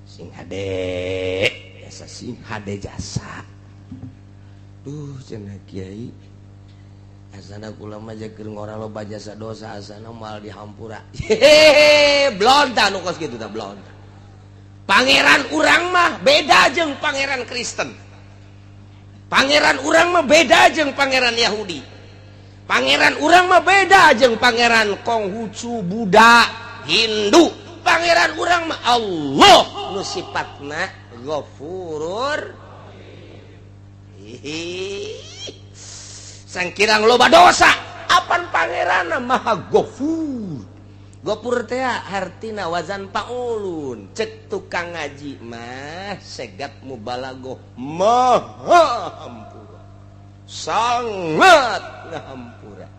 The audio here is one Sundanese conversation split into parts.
Sing hade jasa, sing hade jasa. Duh cenah kiai asana kula mah keur ngora loba jasa dosa asana moal dihampura. Hehehe, blonta nu kos kitu tah blonta. Pangeran urang mah beda jeung pangeran Kristen. Pangeran urang mah beda jeung pangeran Yahudi. Pangeran urang mah beda jeung pangeran Konghucu, Buddha, Hindu. Pangeran urang mah Allah nu sifatna Ghafurur. Sangkirang loba dosa, apan pangeranna Maha Ghafur. Ghafur teh hartina wazan paulun. Cek tukang ngaji mah segat mubalagoh maha hampura. Sangat ngahampura.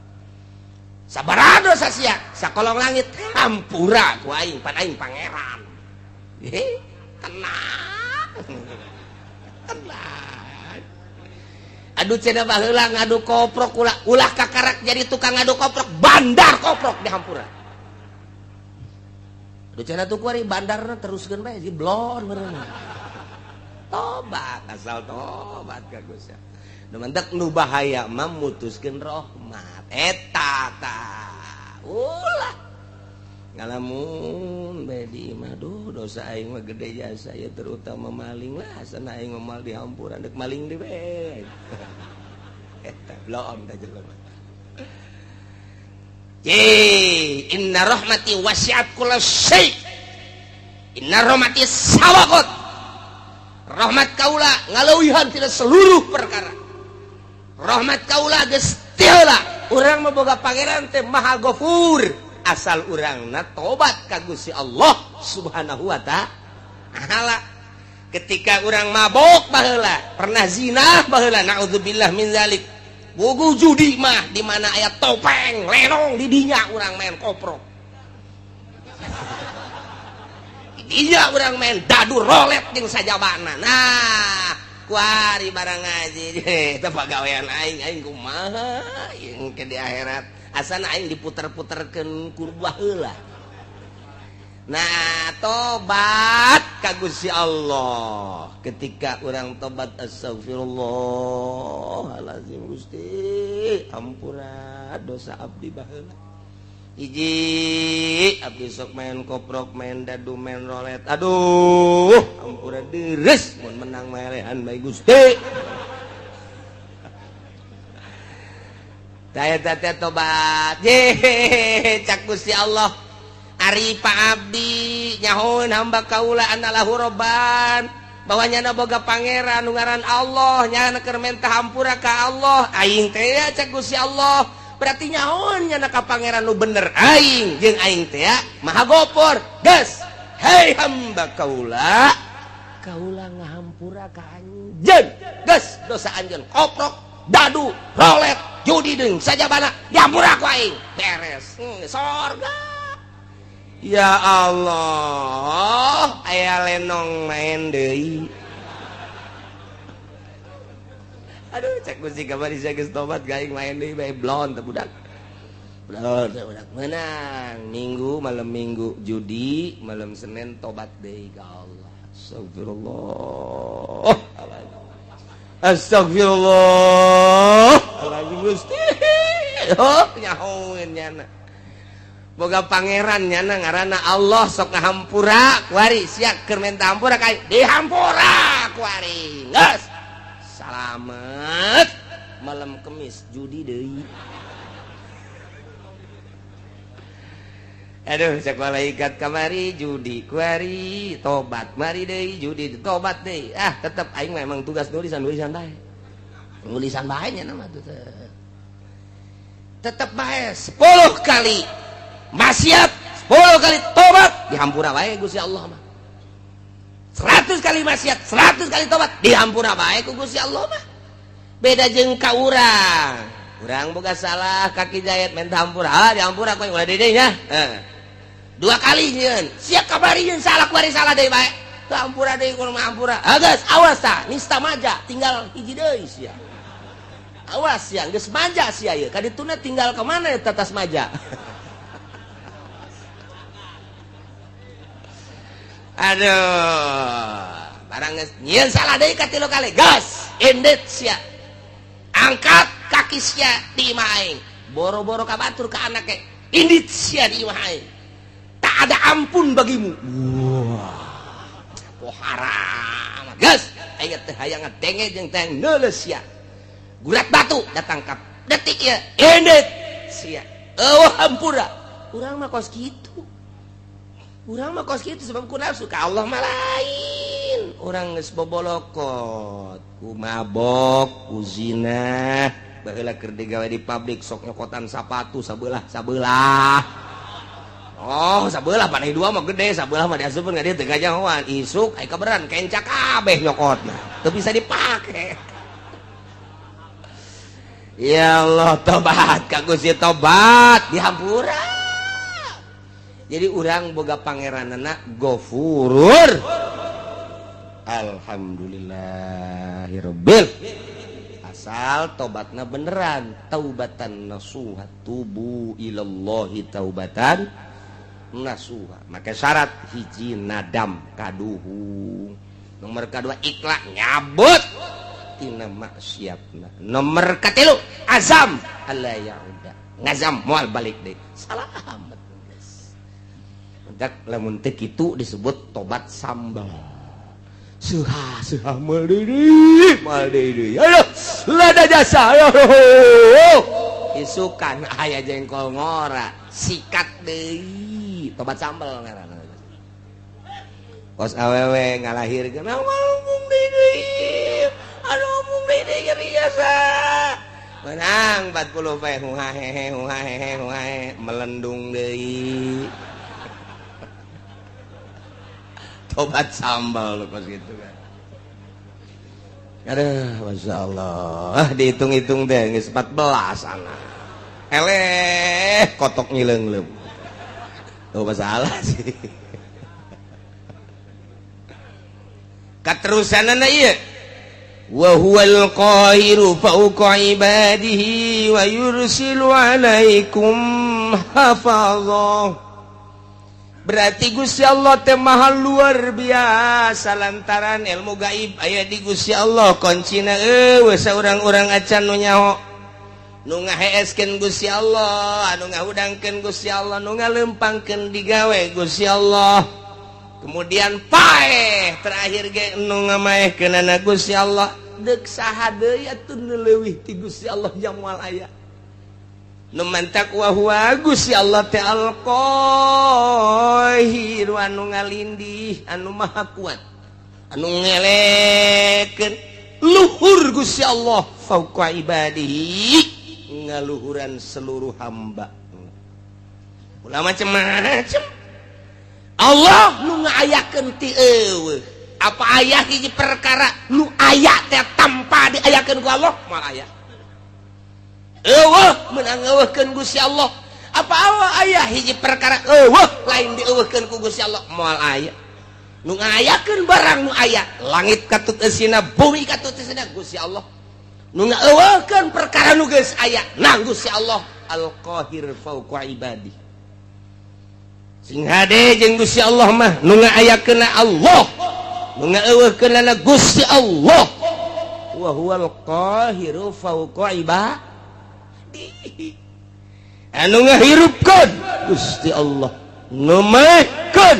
Sabaraha dosa sia sakolong langit hampura ku aing pan aing pangeran. Tenang. Tenang. Aduh cenah baheula ngadu koprok ulah ulah kakarak jadi tukang ngadu koprok bandar koprok dihampura. Aduh cenah tuh kuari bandarna teruskeun bae jadi blon meureun. Tobat asal tobat ka Gusti. Nu mantak nu bahaya mah mutuskeun rahmat. Eta tah. Ulah ngalamun bae di imah duh dosa aing mah gede jasa ya terutama maling lah asana aing mah moal dihampura deuk maling deui we. Eta blon tah jelema. Ye, inna rahmati wasi'at kulla syai. Inna rahmati sabaqat. Rahmat kaula ngaleuwihan tina seluruh perkara. Rahmat kaula geus ti heula. Urang mah boga pangeran teh Maha Ghafur. Asal urangna tobat ka Gusti Allah Subhanahu wa ta'ala. Ketika urang mabok baheula, pernah zina baheula, naudzubillah min zalik. Bogo judi mah di mana aya topeng, lenong di dinya urang main koprok. Di dinya urang main dadu rolet jeung sajabana. Nah, kuari barang ngaji eta pagawean aing, aing kumaha jeung ke di akhirat. Asana aing diputer-puterkeun ku baheula. Nah, tobat ka Gusti Allah. Ketika urang tobat astagfirullahalazim Gusti, ampura dosa abdi baheula. Hiji abdi sok main koprok, main dadu, main rolet. Aduh, ampura deres mun menang melehan bae Gusti. Daya teh tobat. Ye, cak Gusti Allah. Ari Pak Abdi nyahoeun hamba kaula anallahu robban bahwa nyana boga pangeran nu ngaran Allah nyana keur menta hampura ka Allah aing teh ya cak Gusti Allah berarti nyahoeun nyana ka pangeran nu bener aing jeung aing teh ya Maha Gopor geus hei hamba kaula kaula ngahampura ka anjeun geus dosa anjeun koprok dadu rolet judi deung sajabana dihampura ku aing beres sorga. Ya Allah, aya lenong main deui. Aduh, cek Gusti kamari sia geus tobat gaing main deui bae blon teh budak. Blon teh budak menang. Minggu malam Minggu judi, malam Senin tobat deui ka Allah. Astagfirullah. Astagfirullah. Alazim Gusti. Oh, nyahoeun nyana. Boga pangeran nyana ngaranna Allah sok ngahampura kuari sia keur menta hampura ka dihampura kuari geus salamet malam Kemis judi deui. Aduh cek malaikat kamari judi kuari tobat mari deui judi tobat deui ah tetep aing memang tugas nulisan nulisan bae nulisan bae nya mah tetep bae 10 kali maksiat 10 kali tobat dihampura bae Gusti Allah mah. 100 kali maksiat 100 kali tobat dihampura bae ku Gusti Allah mah. Beda jeung ka urang. Urang boga salah kaki jayat menta hampura ah dihampura ku ulah deui nya. Dua kali nyieun sia kabari nyeun salah kuari salah deui bae. Teu hampura deui kudu hampura. Ah geus awas tah nista maja tinggal hiji deui sia. Awas sia geus maja sia ieu ka dituna tinggal ka mana eta tas maja. Aduh, barang geus nyieun salah deui katilu kali, gas indit sia, angkat kaki sia di imah aing. Boro-boro ka batur, ka anak ge indit sia di imah aing, tak ada ampun bagimu. Wah, poharam gas aing teh hayang ngadenge jeung teh neuleus sia. Gurat batu datang ka detik ieu, indit sia, eueuh hampura. Urang mah kos kitu, urang mah kos kitu, sebab ku nafsu. Ka Allah mah lain. Urang geus bobolokot ku mabok, ku zina. Baheula keur digawe di pabrik sok nyokotan sapatu sabelah sabelah. Oh, sabelah panai dua mah gede, sabelah mah diasupkeun ka dieu teu gajahoan. Isuk aya kaberan kenca kabeh nyokotna, teu bisa dipake. Ya Allah, tobat ka Gusti, tobat dihampura. Jadi urang boga pangeranana Gofurur. Alhamdulillahirabbil, asal tobatna beneran, taubatan nasuha, tubu ilallahi taubatan nasuha. Maka syarat hiji nadam kaduhung, nomor kedua ikhlas nyabut tina maksiatna, nomor katilu azam alla yauda, ngazam moal balik deui. Salamet geus. Mentak lamun teu kitu disebut tobat sambal. Seuha seuha, moal deui, moal deui, aduh, lada jasa, aduh. Isukan aya jengkol ngora, sikat deui, tobat sambal ngaranna. Kos awewe ngalahirkeun, embung deui, aduh, embung deui, nyeri jasa. Menang 40 pe, huha hehe huha hehe huha hehe, melendung deui. Tobat sambal lu pas gitu kan. Aduh, Masya Allah, dihitung-hitung deh geus 14 anak. Eleh, kotok nyileung-leung. Tuh masalah sih. Katerusanana ieu. Wa huwal qahiru fawqa ibadihi wa yursilu alaikum hafazah. Berarti Gusti Allah teh maha luar biasa lantaran ilmu gaib aya di Gusti Allah. Kuncina eueuh saurang-urang acan nu nyaho. Nu ngaheeskeun Gusti Allah, anu ngahudangkeun Gusti Allah, nu ngalempangkeun digawe Gusti Allah. Kemudian paeh terakhir ge nu ngamaehkeunana Gusti Allah. Deuk saha deui atuh nu leuwih ti Gusti Allah yang moal aya. Nu mantak wa huwa Gusti Allah teh al-Qahir, anu ngalindih, anu maha kuat, anu ngelekeun luhur Gusti Allah fauqa ibadihi, ngaluhuran seluruh hamba. Ulah macem-macem. Allah nu ngayakeun ti eueuh. Apa aya hiji perkara nu aya teh tanpa diayakeun ku Allah? Moal aya. Eueuh meunang eueuhkeun Gusti Allah. Apa Allah aya hiji perkara eueuh lain dieueuhkeun ku Gusti Allah? Moal aya. Nu ngayakeun barang nu aya, langit katut eusina, bumi katut eusina, Gusti Allah. Nu ngaeueuhkeun perkara nu geus aya nang Gusti Allah Al-Qahir fauqa ibadi. Sing hade jeung Gusti Allah mah, nu ngaayakeunna Allah, nu ngaeueuhkeunna Gusti Allah. Wa huwal qahiru fauqa ibadi. Anu ngahirupkeun Gusti Allah, nu maehkeun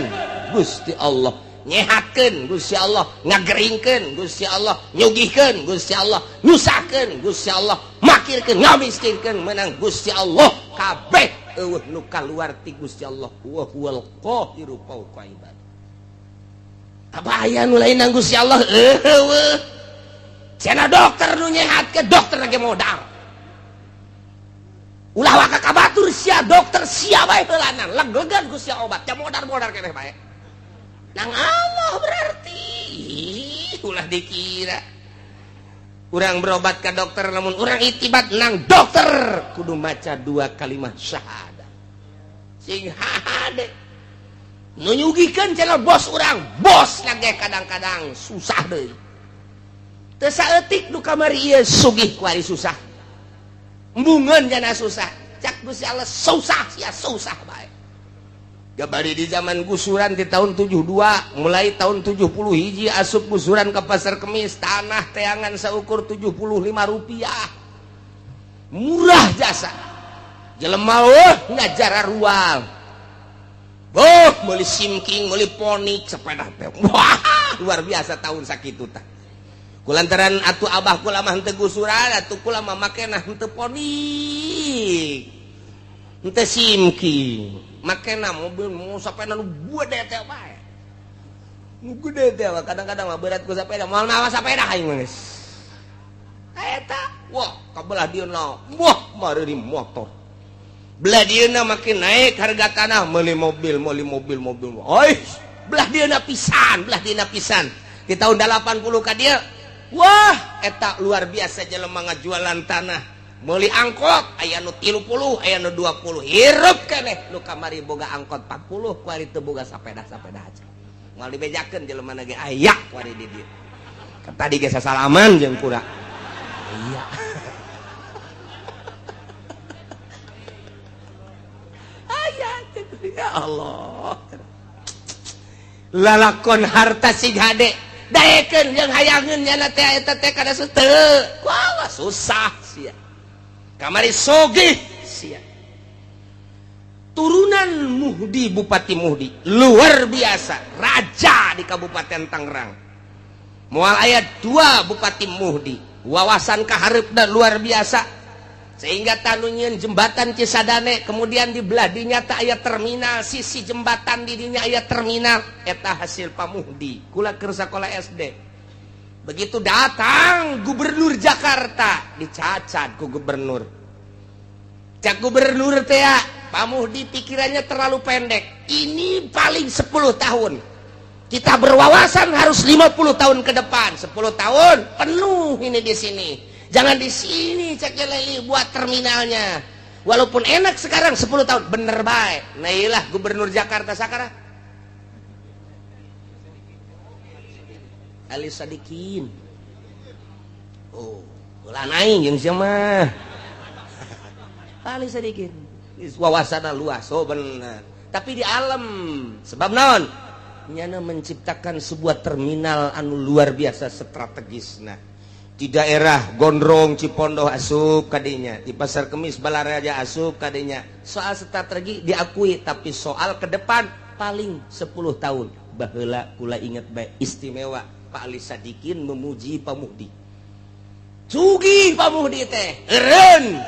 Gusti Allah, nyehatkeun Gusti Allah, ngageringkeun Gusti Allah, nyugihkeun Gusti Allah, nyusahkeun Gusti Allah, makirkeun, ngamiskinkeun menang Gusti Allah. Kabeh eueuh nu kaluar ti Gusti Allah. Wa huwal qahiru fauqa ibad. Apa aya nu lain nang Gusti Allah? Eueuh. Cenah dokter nu nyehatkeun, dokter lagi modal. Ulah waka ka batur sia, dokter sia bae heulanan, leg-legan ku sia obat, ya modar-modar keneh bae. Nang Allah berarti ulah dikira. Urang berobat ke dokter, namun urang itibat nang dokter kudu maca dua kalimat syahadat. Sing hade. Nu nyugihkeun cenah bos urang, bos lagi kadang-kadang susah deui. Teu saeutik nu kamari ieu sugih kuari susah. Embungeun jana susah. Cak Gusti Allah susah sia susah bae. Gabari di zaman gusuran di tahun 72, mulai tahun 70 hiji asup gusuran ke Pasar Kemis, tanah teangan seukur 75 rupiah. Murah jasa. Jelema weh ngajara rual. Oh, meuli simking, meuli ponik sepeda teh. Wah, luar biasa tahun sakitu tah. Kulantaran atuh abah kula mah henteu gusuran, atuh kula mah makena henteu ponik. Henteu simking. Makena mobil mau sepeda nu gede teh bae. Nu gede teh kadang-kadang mah berat ku sepeda, moal mawa sepeda aing mah geus. Eta, wah, kabelah dieuna. Wah, mari motor. Belah dieuna makin naik harga tanah, meuli mobil, meuli mobil, mobil. Oi, belah dieuna pisan, belah dieuna pisan. Di tahun 80 ka dieu, wah, eta luar biasa jelema ngajualan tanah. Meuli angkot aya nu 30, aya nu 20. Hirup keneh nu kamari boga angkot 40, kuari teu boga sapeda-sapeda aja. Moal dibejakeun jelema ge aya kuari di dieu. Tadi ge sasalaman jeung kura. Iya. Aya ya Allah. Lalakon harta sing hade daekeun jeung hayangeun nyana teh eta teh kada teu. Wah, susah sia. Kamari sogih sia. Turunan Muhdi, Bupati Muhdi luar biasa, raja di Kabupaten Tangerang. Moal aya 2 Bupati Muhdi, wawasan kahareupna luar biasa sehingga tanu nyieun jembatan Cisadane, kemudian di belah dinya teh aya terminal, sisi jembatan di dinya aya terminal, eta hasil Pak Muhdi. Kula keur sakola SD. Begitu datang gubernur Jakarta, dicacat ku gubernur. Cak gubernur teh, Pak Muhdi pikirannya terlalu pendek. Ini paling 10 tahun. Kita berwawasan harus 50 tahun ke depan. 10 tahun penuh ini di sini. Jangan di sini cek leli buat terminalnya. Walaupun enak sekarang 10 tahun, bener baik. Nah iyalah gubernur Jakarta sekarang. Ali Sadikin. Oh, ulah aing jeung sia mah. Ali Sadikin. Wawasanna luas, oh bener. Tapi di alam sebab naon? Nyana menciptakan sebuah terminal anu luar biasa strategisna. Di daerah Gondrong Cipondoh asup kadinya, di Pasar Kemis Balaraja asup kadinya. Soal strategi diakui, tapi soal ke depan paling 10 tahun. Baheula kula inget bae istimewa Pak Ali Sadikin memuji Pak Muhdi. Sugih Pak Muhdi teh, eureun.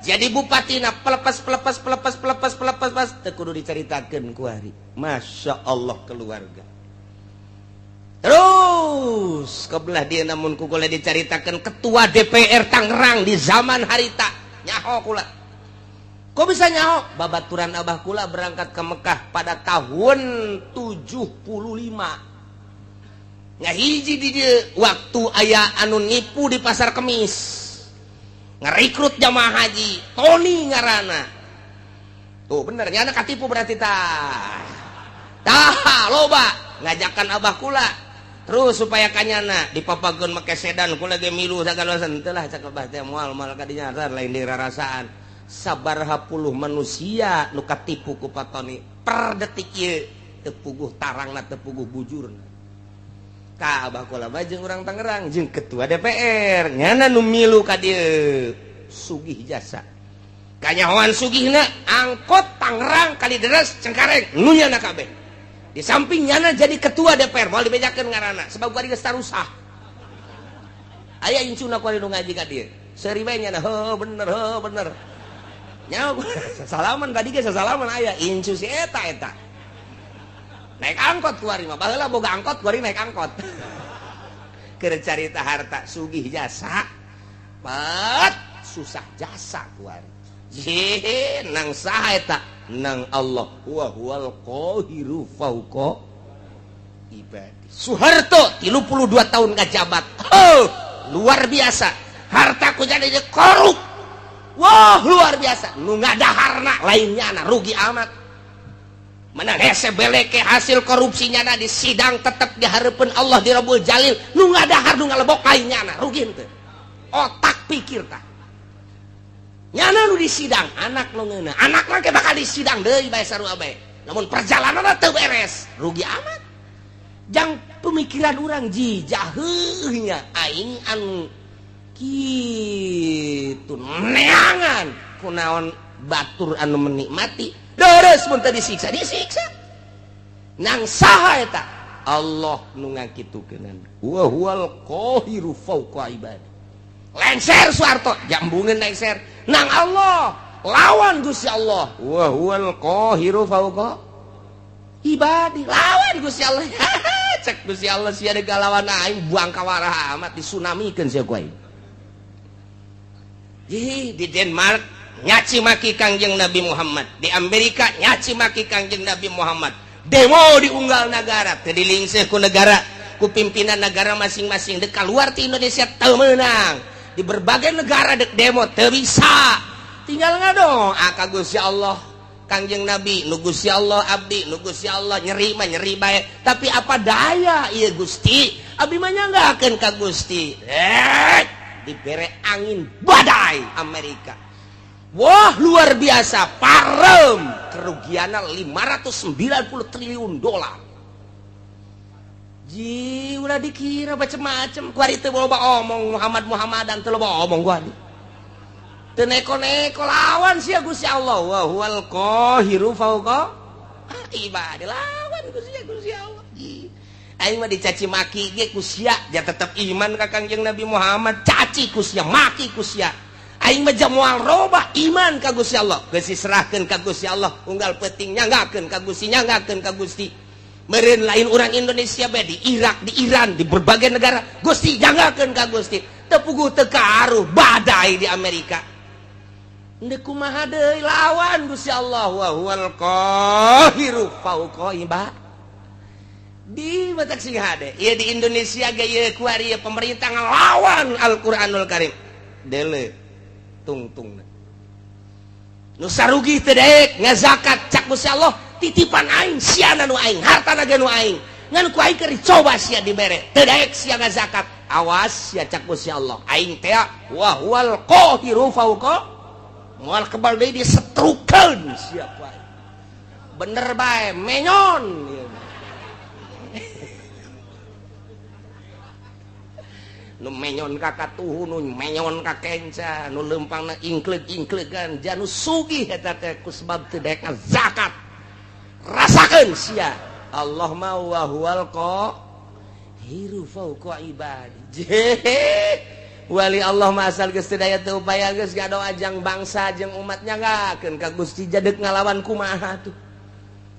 Jadi bupatina pelepas pelepas pelepas pelepas pelepas pas teu kudu dicaritakeun ku hari. Masya Allah keluarga. Terus kebelah dia namun ku kula dicaritakeun ketua DPR Tangerang di zaman harita nyaho kula. Kok bisa nyaho? Babaturan abah kula berangkat ke Mekah pada tahun 75. Ngahiji di dieu waktu aya anu nipu di Pasar Kemis. Ngerekrut jamaah haji, Tony ngaranna. Tuh bener nya anak katipu berarti tah. Tah loba ngajakan abah kula. Terus supaya kanyana dipapageun make sedan kula ge milu sagala teu lah cak abah teh moal moal ka dinya lain dirarasaan. Sabaraha puluh manusia nu katipu ku Pak Tony per detik ieu teu puguh tarangna teu puguh bujurna. Ka abah kula mah jeung urang Tangerang jeung ketua DPR nyana nu milu ka dieu sugih jasa. Kanyahoan sugihna angkot Tangerang Kalideres Cengkareng nu nyana kabeh. Di samping nyana jadi ketua DPR moal dibejakeun ngaranna sebab kuari geus tarusah. Aya incuna kuari nu ngaji ka dieu. Seuri bae nyana heuh bener heuh bener. Nyaho sasalaman tadi ge sasalaman aya incu si eta eta. Naik angkot kuari mah baheula boga angkot kuari naik angkot. Keur carita harta sugih jasa. Pat susah jasa kuari. Jih, nang saha eta? Nang Allah wa huwal qahiru fauqa ibadi. Soeharto 32 tahun ngajabat. Oh, luar biasa. Harta ku jadi korup. Wah, luar biasa. Nu ngadaharna lainnya na rugi amat. Menang hese beleke hasil korupsinya na di sidang tetep dihareupeun Allah di Rabbul Jalil. Nu ngadahar nu ngalebok lainnya na rugi henteu. Otak pikir tah. Nyana nu di sidang anak nu ngeunah. Anak mah bakal di sidang deui bae sarua bae. Namun perjalanan teu beres, rugi amat. Jang pemikiran orang ji jaheuhnya aing anu kitu neangan kunaon batur anu menikmati deres mun teu disiksa, disiksa. Nang saha eta? Allah nu ngakitukeun, wa huwal qahiru fawqa ibadi. Lengser Soeharto, jambungeun lengser nang Allah, lawan Gusti Allah, wa huwal qahiru fawqa ibadi, lawan Gusti Allah. Cek Gusti Allah, sia deuk lawan aing, buang kawarah amat, disunamikeun sia ku aing. Di Denmark nyaci maki Kangjeng Nabi Muhammad, di Amerika nyaci maki Kangjeng Nabi Muhammad, demo di unggal negara teu dilingseh ku negara, ku pimpinan negara masing-masing. Dek keluar ti Indonesia teu meunang, di berbagai negara dek demo teu bisa. Tinggal ngadoa ka Gusti Allah, Kangjeng Nabi nu Gusti Allah, abdi nu Gusti Allah, nyeri mah nyeri bae, tapi apa daya ieu Gusti, abdi mah nyanggakeun ka Gusti. Dibere angin badai Amerika, wah, luar biasa, parem, kerugiannya 590 triliun dolar. Ji, ulah dikira macem-macem. Kuari teu loba omong Muhammad Muhammadan, teu loba omong gua teu neko-neko, lawan sia Gusti Allah, wa huwal qahiru fawqa ibadi, lawan Gusti Gusti Allah. Ji, aing mah dicaci maki ge ku sia ja tetep iman ka Kangjeng Nabi Muhammad. Caci ku sia, maki ku sia, aing mah moal robah iman ka Gusti Allah. Geus diserahkeun ka Gusti Allah, unggal peuting nyanggakeun ka Gusti, nyanggakeun ka Gusti. Meureun lain urang Indonesia bae, di Irak, di Iran, di berbagai negara, Gusti, nyanggakeun ka Gusti. Teu puguh teu karuh badai di Amerika. Ndek kumaha deui, lawan Gusti Allah, wa huwal qahiru fauqa ibadi. Matak sing hade ieu di Indonesia ge ieu kuari ieu pemerintah ngelawan Al-Qur'anul Karim, dele tungtung nu sarugi teu daek ngazakat. Cak Gusti Allah, titipan aing, siana nu aing, hartana ge nu aing, ngan ku aing keur dicoba sia dibere, teu daek sia ngazakat, awas sia. Cak Gusti Allah, aing teh wa huwal qahiru fauqa, moal kebal deui, disetrukeun sia ku aing. Bener bae menyon ieu. Nu menyon ka katuhu, nu menyon ka kenca, nu leumpangna ingkleug-ingklegan, janu sugih eta teh ku sebab teu daek zakat. Rasakeun sia, Allah mah wa huwal qahiru fauqa ibadi. Wali Allah mah asal geus teu daya teu upaya, geus ngadoa jang bangsa jeung umatnya, nyanggakeun ka Gusti. Jadek ngalawan kumaha tuh?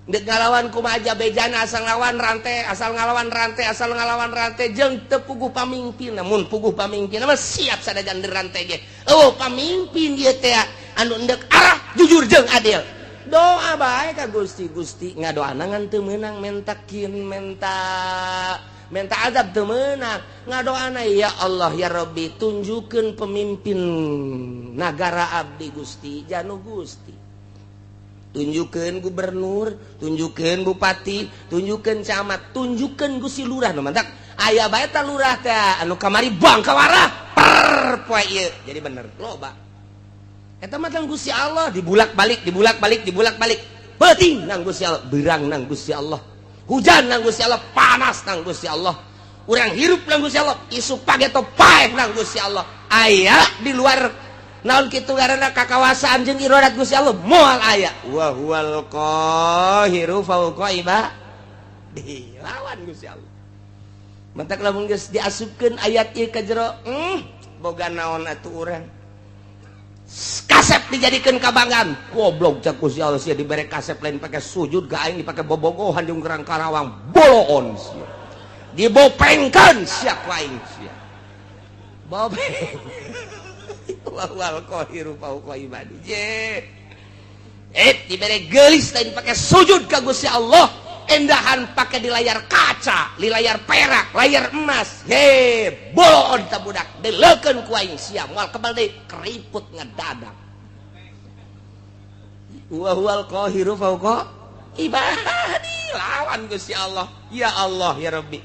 Dek ngalawan kumaha aja bejana, asal ngalawan rantai, asal ngalawan rantai, asal ngalawan rantai, jeung teu puguh pamimpin. Namun puguh pamimpin mah siap sadajan rantai ge. Oh, pamimpin ieu teh anu endek arah jujur jeung adil. Doa bae ka Gusti. Gusti, ngadoana ngan teu meunang, mentakin menta menta azab teu meunang. Ngadoana, ya Allah ya Rabbi, tunjukkeun pemimpin nagara abdi Gusti, janu Gusti, tunjukkan gubernur, tunjukkan bupati, tunjukkan camat, tunjukkan Gusti lurah. Nu mantak aya bae ta lurah teh anu kamari bang kawarah per poe ieu jadi bener loba. Eta mah tang Gusti Allah, dibulak-balik, dibulak-balik, dibulak-balik. Peuting nang Gusti Allah, beurang nang Gusti Allah, hujan nang Gusti Allah, panas nang Gusti Allah, urang hirup nang Gusti Allah, isuk pageto paeh nang Gusti Allah. Aya di luar naon kitu karena kakawasaan jeung iradat Gusti Allah? Moal aya. Wa huwal qahiru fauqa ibadi, lawan Gusti Allah. Mantak lamun geus diasupkeun ayat ieu ka jero, boga naon atuh urang? Kasep dijadikeun kabanggaan, goblok. Cak Gusti Allah, sia dibere kasep lain pake sujud ka aing, dipake bobogohan jeung gerang Karawang, boloon sia, dibopengkeun sia ku aing, sia bopeng. Wal qahiru fauqa ibadi. Je dibere gelis lain pakai sujud ka Gusti Allah, endahan pakai di layar kaca, di layar perak, layar emas. He, boloon ta budak, deleukeun ku aing sia, moal kebal deui, keriput ngedadak. Wa huwal qahiru fauqa ibadi, lawan Gusti Allah. Ya Allah ya Rabbi,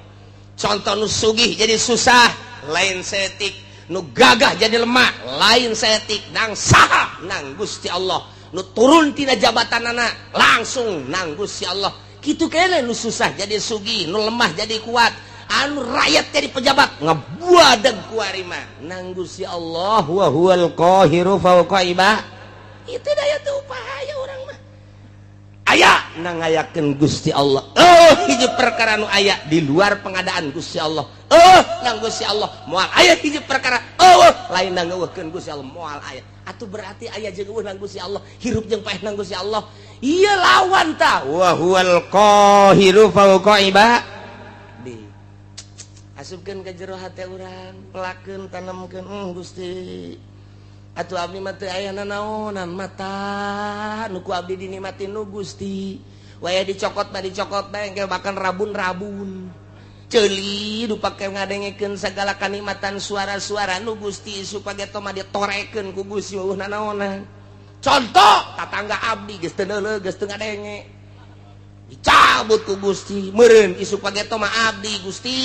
contoh nu sugih jadi susah lain setik, nu gagah jadi lemah lain setik, nang saha? Nang Gusti Allah. Nu turun tina jabatanana langsung nang Gusti Allah. Kitu keneh nu susah jadi sugih, nu lemah jadi kuat, anu rakyat jadi pejabat ngebuadeg ku ari mah nang Gusti Allah. Wa huwal qahiru fawqa ibad. Itu daya teu upaya urang mah. Aya nang ngayakeun Gusti Allah. Oh, hiji perkara nu aya di luar pengadaan Gusti Allah. Oh, nang Gusti Allah moal aya hiji perkara. Oh, lain nang ngeuweuhkeun Gusti Allah moal aya. Atuh berarti aya jeung euweuh nang Gusti Allah, hirup jeung paeh nang Gusti Allah. Ieu lawan ta. Wa huwal qahiru fawqa ibadi. Asupkeun ka jero hate urang, pelakeun tanemkeun Gusti. Atuh abdi mah teu aya nanaonan mata nu ku abdi dinikmati nu Gusti. Waya dicokot mah dicokot bae engke bahkan rabun-rabun. Ceuli du pake ngadengekeun sagala kanikmatan suara-suara nu Gusti supageto mah ditorekeun ku Gusti eueuh nanaonan. Contoh tatangga abdi geus teu neuleuh geus teu ngadenge. Dicabut ku Gusti meureun isuk pageto mah abdi Gusti.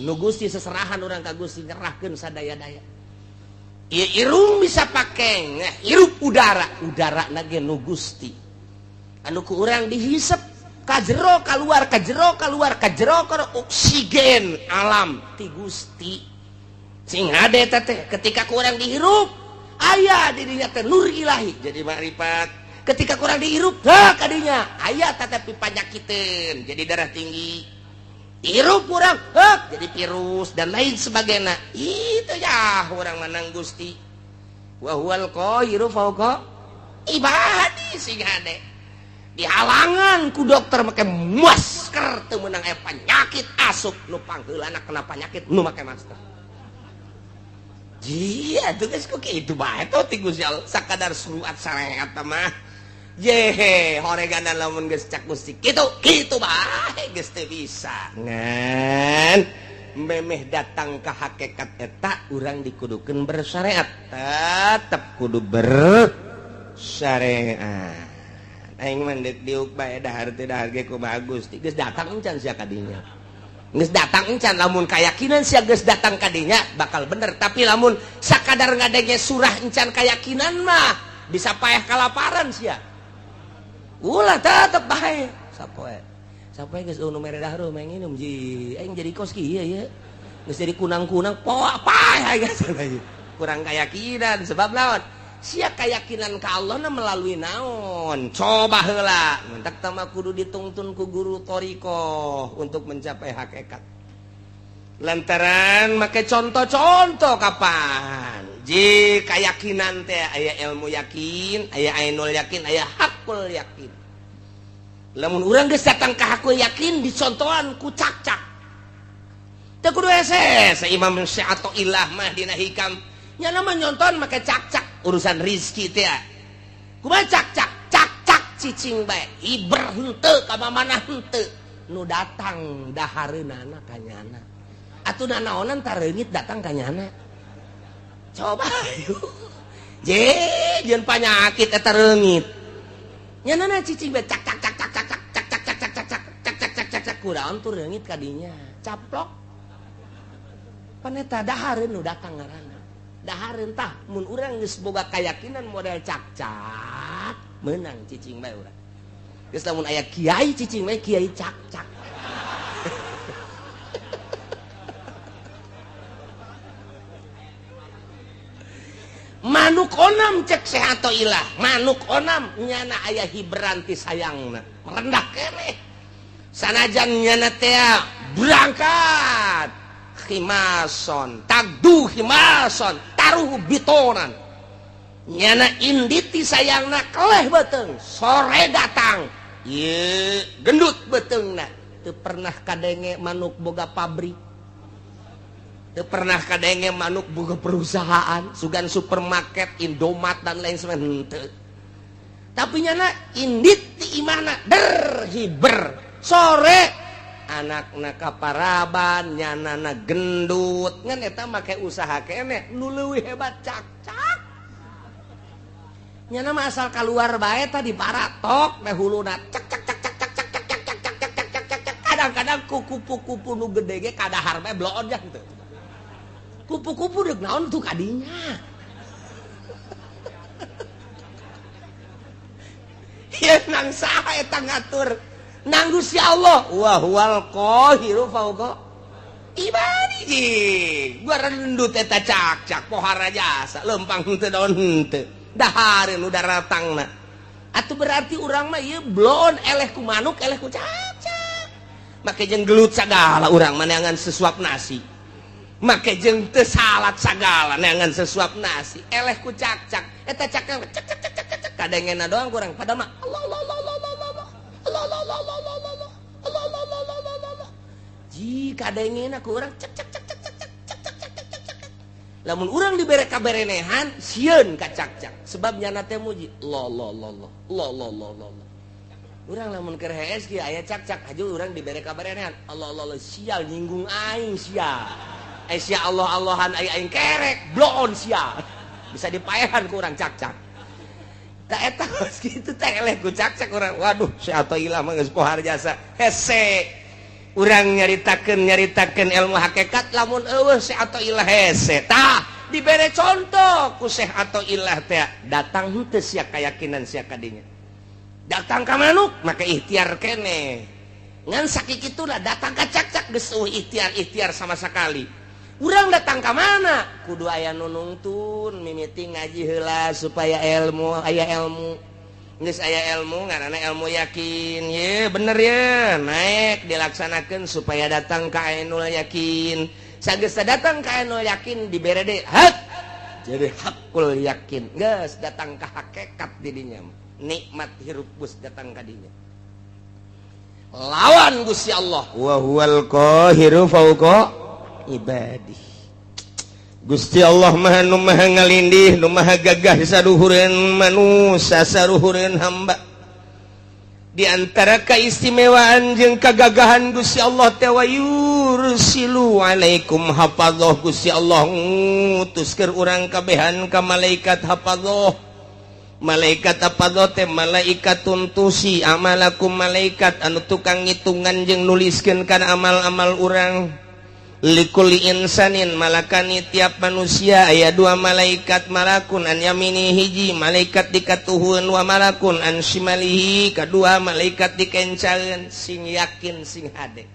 Nu Gusti seserahan urang ka Gusti nyerahkeun sadaya-daya. Irung bisa pake hirup udara, udara nage nu Gusti anu ku urang dihisep kajero keluar kajero keluar kajero keluar oksigen alam ti Gusti sing hade teh ketika ku urang dihirup aya di dinya teh nur ilahi jadi makrifat. Ketika ku urang dihirup heh kadinya aya tetapi panyakiteun jadi darah tinggi, hirup kurang hek jadi virus dan lain sebagainya. Itu ya orang menang Gusti. Wa huwal qahiru fawqa ibadi. Sing hade dihalangan ku dokter make masker teu meunang aya penyakit asup nu pangheulana kena penyakit nu make masker. Jia tuh geus ku kitu bae tuh ti Gusti Allah sakadar surat syariat mah. Yehe, horegan lamun geus cak Gusti kitu kitu bae geus teu bisa. Ngan memeh datang ke hakikat eta urang dikudukeun bersyariat, tetep kudu bersyariat. Aing mah deuk diuk bae dahar teu dahar ge kumaha Gusti. Geus datang encan sia ka dinya. Geus datang encan lamun kayakinan sia geus datang ka dinya bakal bener, tapi lamun sakadar ngadenge surah encan kayakinan mah bisa paeh kalaparan sia. Ulah tetep bae sapoe. Sapoe geus nu mere dahar mah nginum ji. Aing jadi kos kieu ye. Geus jadi kunang-kunang poa paeh geus. Kurang keyakinan sebab naon? Sia keyakinan ka Allah na melalui naon? Coba heula. Mentak tama kudu ditungtun ku guru thoriqoh untuk mencapai hakikat. Lantaran make contoh-contoh kapan? Ji keyakinan teh aya ilmu yakin, aya ainul yakin, aya hakul yakin. Lamun urang geus datang ka hakul yakin dicontohan ku cak-cak. Teu kudu hese, Imam Syathoillah mah dina hikam. Nya mah nyonton make cak-cak urusan rizki teh. Kumaha cak-cak? Cak-cak cicing bae. Hiber henteu ka mana henteu. Nu datang dahareunana ka nyana. Atuh nanaonan tareungit datang ka nyana. Coba je jeung panyakit eta reungit. Nyanana cicing bae cak cak cak cak cak cak cak cak cak cak cak cak cak cak cak cak kudaon tuh reungit ka dinya. Caplok. Pan eta dahareun nu datang ngaranna. Dahareun tah mun urang geus boga kayakinan model cak-cak meunang cicing bae urang. Geus lamun aya kiai cicing bae kiai cak-cak. Manuk onam cek Syathoillah, manuk onam nyana aya hiberanti sayangna merendah keneh sanajan nyana teh berangkat khimason tagdu khimason taruh bitonan nyana inditi sayangna keleh beuteung sore datang ieu gendut beuteungna teu pernah kadenge manuk boga pabrik. Teu pernah kadenge manuk boga perusahaan, sugan supermarket, Indomaret dan lain sebagainya. Henteu. Tapi nyana indit di imahna der hiber sore anakna kaparaban nyanana gendut ngan eta make usaha keneh nu leuwih hebat cak-cak. Nyana mah asal keluar bae tadi paratok teh huluna cak cak cak cak cak cak cak cak cak cak cak cak cak. Kadang-kadang kupu-kupu nu gede ge kadahar bae bloon teu. Kupu-kupu deuk naon tuh kadinya. Ieu nang saha eta ngatur? Nang Gusti Allah. Wa huwal qahiru fauqa ibadihi. Gua rendut eta cakcak pohara jasa lempang henteu daun henteu. Dahareun nu daratangna. Atuh berarti urang mah ieu bloon, eleh ku manuk, eleh ku cakcak. Make jeung gelut sagala urang mah neangan sesuap nasi. Make jeung teu salat sagala neangan sesuap nasi. Eleh ku cakcak. Eta cakcak cak cak cak cak cak kadengena doang kurang. Padahal mah Allah Allah Allah Allah Allah Allah Allah Allah Allah Allah Allah Allah Allah Allah Allah Allah Allah. Ji kadengena ku urang cek cek cek cek cek cek cek cek cek cek cek. Lamun urang dibere kaberenehan sieun ka cakcak. Sebab nyana teh muji Allah Allah Allah Allah Allah Allah Allah Allah. Urang lamun keur hees kieu aya cakcak aju urang dibere kaberenehan Allah Allah Allah, sial nyinggung aing sia. Eh sia Allah Allahan aing aing kerek bloon sia. Bisa dipaehan ku urang cakcak. Tak eta geus kitu teh eleh ku cakcak urang. Waduh, si Athoillah mah geus pohar jasa. Hese. Urang nyaritakeun nyaritakeun ilmu hakikat lamun eueuh Syekh Athoillah hese. Tah, dibere contoh ku Syekh Athoillah teh datang henteu sia keyakinan sia kadinya. Datang ka manuk maka ikhtiar kene. Ngan sakikituna datang ka cakcak geus eueuh ikhtiar-ikhtiar sama sekali. Urang datang ka mana? Kudu aya nu nungtun mimiti ngaji heula supaya ilmu aya ilmu. Geus aya ilmu ngaranna ilmu yakin. Ye bener ye, naik dilaksanakeun supaya datang ka ainul yakin. Sageus datang ka ainul yakin dibere deui hak. Jadi hakul yakin. Geus datang ka hakikat didinya. Nikmat hirup geus datang ka dinya. Lawan Gusti Allah. Wa huwal qahiru fauqa ibadih. Gusti Allah maha nu maha ngalindih, nu maha gagah saduhureun manusia, saduhureun hamba. Di antara keistimewaan jeung kagagahan Gusti Allah teh wa yursilu alaikum hafadzah. Gusti Allah ngutus keur urang kabehan ka malaikat hafadzah. Malaikat hafadzah teh malaikatun tuhsi amalakum, malaikat anu tukang ngitungan jeung nuliskeun kana amal-amal urang. Likulli insanin malakani tiap manusia aya dua malaikat, malakun an yamini, hiji malaikat dikatuhun, wa malakun an shimalihi, kedua malaikat dikencaeun. Sing yakin sing hade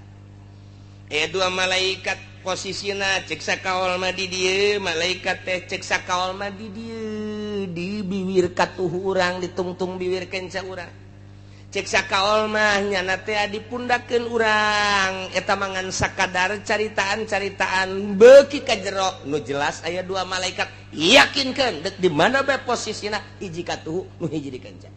aya dua malaikat posisina. Cek sakaol mah di dieu malaikat teh, cek sakaol mah di dieu, di bibir katuhu urang, ditungtung bibir kenca urang. Cek sakaol mah nyana teh dipundakeun urang. Eta mangan sakadar caritaan-caritaan beuki ka jero. Nu jelas aya dua malaikat, yakinkeun dek di mana bae posisina, hiji katuhu, nu hiji di kenca.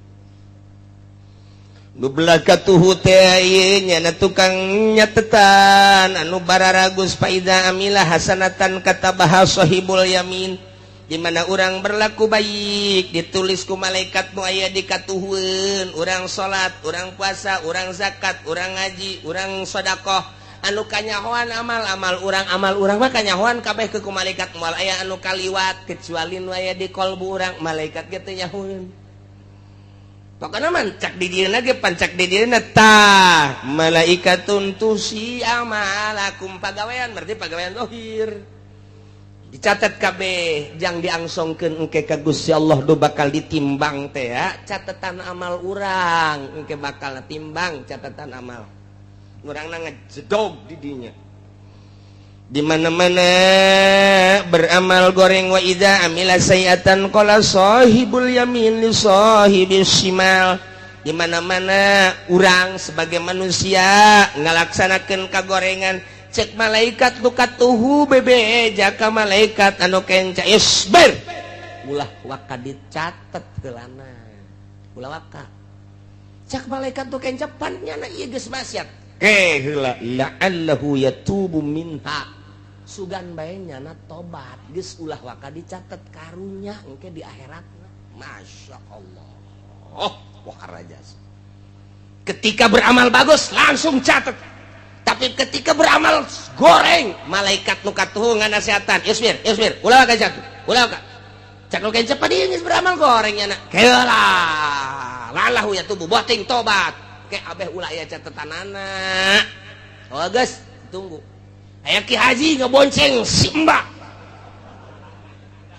Nu belah katuhu teh ieu nyana tukang nyatetan anu bararagus. Faidza amila hasanatan katabaha sahibul yamin. Di mana orang berlaku baik ditulis ku malaikat nu aya di katuhueun. Urang salat, urang puasa, urang zakat, urang ngaji, urang sedekah, anu kanyahoan amal-amal urang, amal urang mah kanyahoan kabeh ke ku malaikat, moal aya anu kaliwat kecuali nu aya di kolbu urang, malaikat ge teu nyahoeun. Pokokna mah cak di dieuna ge pancak di dieuna. Tah, malaikatun tuhsi amalakum, pagawean berarti pagawean zahir dicatat kabeh jang diangsongkeun engke ka Gusti Allah. Do bakal ditimbang teh ya catatan amal urang, engke bakal timbang catatan amal urang ngejedog di dinya. Di mana-mana beramal goreng, wa idza amila sayiatan qala sahibul yamin li sahibis shimal. Di mana-mana urang sebagai manusia ngalaksanakeun kagorengan, cek malaikat nu katuhu bebe jaka malaikat anu kenca, isbir, ulah waka dicatet heulana, ulah waka. Cek malaikat nu kenca, pan nyana ieu geus maksiat ke heula, la'allahu yatubu minha, sugan bae nyana tobat, geus ulah waka dicatet, karunya engke di akhirat. Masya Allah, oh wah raja. Ketika beramal bagus langsung catat, tapi ketika beramal goreng malaikat nu katuhu nganasehatan, isbir isbir, ulah waka catat, ulah waka. Cak nu kenca, padi geus beramal goreng nyana, heula lalahu yatubu, boting tobat ke abeh ulah aya catetanana. Oh geus tunggu aya Ki Haji ngebonceng si Mbak,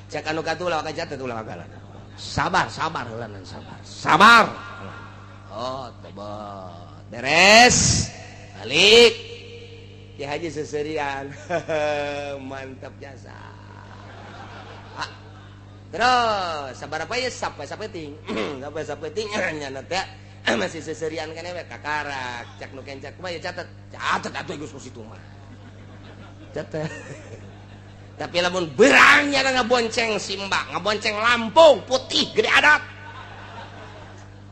cek anu katuhu, ulah waka catet, ulah waka. Sabar sabar heula, sabar sabar. Oh, tobat. Beres. Balik. Ki Haji seserian. Mantap jasa. Ah. Terus sabaraha ya sampai sapeting. Sampai sapeting nyana teh masih seserian kan we kakarak. Cak nu kenca kumaha ya catet. Catet atuh geus ku situ mah. Catet. Tapi lamun berangnya ngabonceng simbak, ngabonceng Lampung putih gede adat.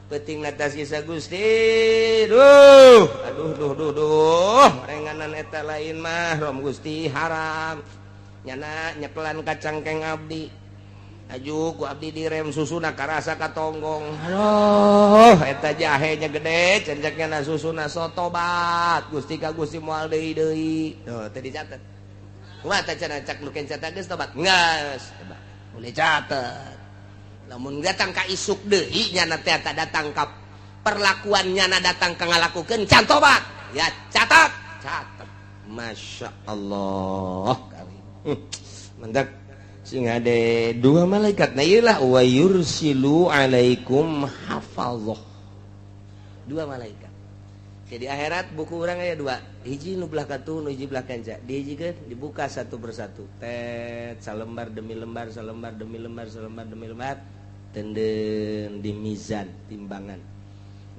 Penting atas kisah Gusti. Duh, aduh duh duh duh. Renganan eta lain mah rom Gusti haram. Nyana nyekelan kacangkeng abdi. Aju ku abdi direm susuna karasa katonggong. Aduh, eta jahenya gede, cenceknya na susuna sotobat. Gusti ka Gusti moal deui deui. Tuh, teu dicatet. Kumaha teh cenah cak nu kenca geus tobat? Geus. Boleh catet. Lamun datang ka isuk deui nyana teh datang ka perlakuan nyana datang ka ngalakukeun can tobat. Ya catat, catat. Masya Allah. Mendak sing ada dua malaikat. Nah iyalah wa yursilu alaikum hafazah. Dua malaikat. Jadi akhirat buku orang aya dua. Hiji nu belah katuh, nu hiji belah kenca. Dihijikeun dibuka satu persatu. Tet salembar demi lembar, salembar demi lembar, salembar demi lembar. Tenden di mizan timbangan.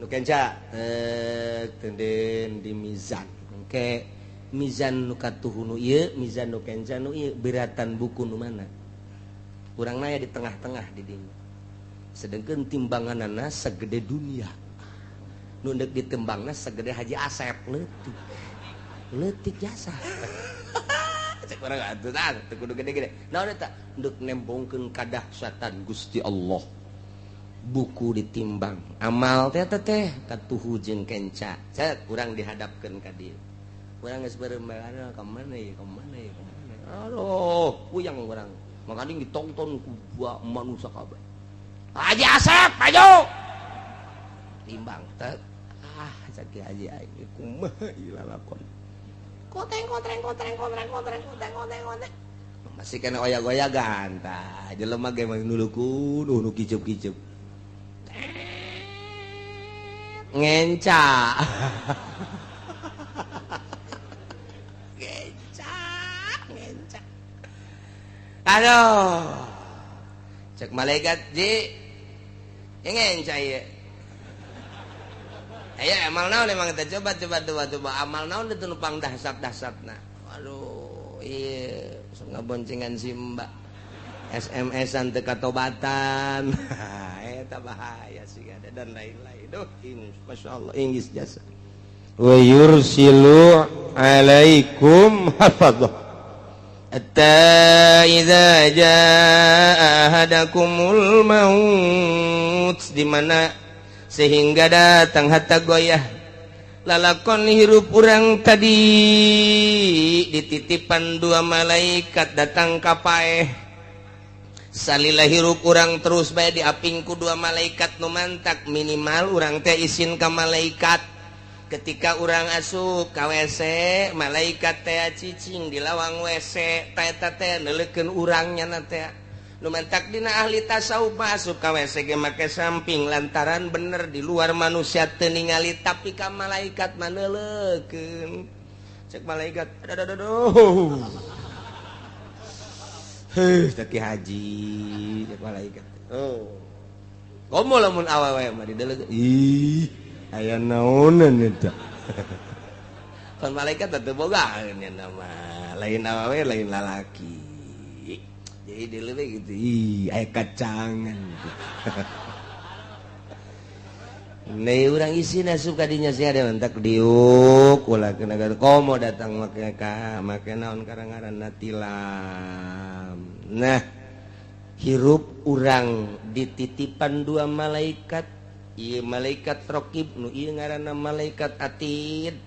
Nu kenca tet tenden di mizan. Engke mizan nu katuh nu ieu, mizan nu kenca nu ieu beratan buku nu mana? Urang naya di tengah-tengah di dinya. Sedangkan timbanganana segede dunia. Nu ndek ditembangna segede Haji Asep leutik. Leutik jasa. Cek urang atuh tah teu kudu gede-gede. Naon eta? Ndek nembongkeun kadahsyatan Gusti Allah. Buku ditimbang. Amal teh teh katuhu jeung kenca. Cek urang dihadapkeun ka dieu. Urang geus beureum ka mana ieu, ka mana ieu, ka mana. Aduh, puyang urang. Makanya ditonton ku manusia kabeh. Haji Asep, maju. Timbang teh. Ah, cek Haji aing kumaha ieu lalakon. Koteng kotreng kotreng kotreng kotreng kotreng kotreng kotreng. Masih kena oyak-oyagan tah. Jelema ge mah nulukun nu kicup-kicup. Ngenca. Ngenca, ngenca. Aduh. Cek malaikat ji. Ngenca ieu. Ayo amal naon emang kita coba coba coba coba amal naon itu nupang dahsyat-dahsyatna. Aduh, iya ngaboncengan si mbak. SMS-an teu katobatan. Eta bahaya sih ada dan lain-lain. Duh, Masya Allah, Inggris jasa. Wa yursilu alaikum hafadzah. Hatta idza jaa ahadakumul maut, di mana sehingga datang hatta goyah lalakon hirup urang tadi dititipan dua malaikat datang ka paeh. Salila hirup urang terus bae diaping ku dua malaikat nu mantak minimal urang teh isin ka malaikat. Ketika urang asup ka WC, malaikat teh cicing di lawang WC teh teh neuleukeun urangnya na teh. Nu mantak dina ahli tasawuf masuk ka WC ge make samping lantaran bener di luar manusia teu ningali tapi ka malaikat mah neuleukeun. Cek malaikat, aduh aduh. Heuh, teh haji cek malaikat. Oh. Komo lamun awewe mah dideuleuk. Ih, aya naonan eta. Pan malaikat teh boga nya nama. Lain awewe lain lalaki. Jadi dia gitu, ih, aya kacangan. Nih urang isi asup kadinya sih ada mentak diuk ulah kena komo datang make ka make naon karang-ngaranna tilam. Nah, hirup urang dititipan dua malaikat, ieu malaikat raqib nu ieu ngaranna malaikat atid.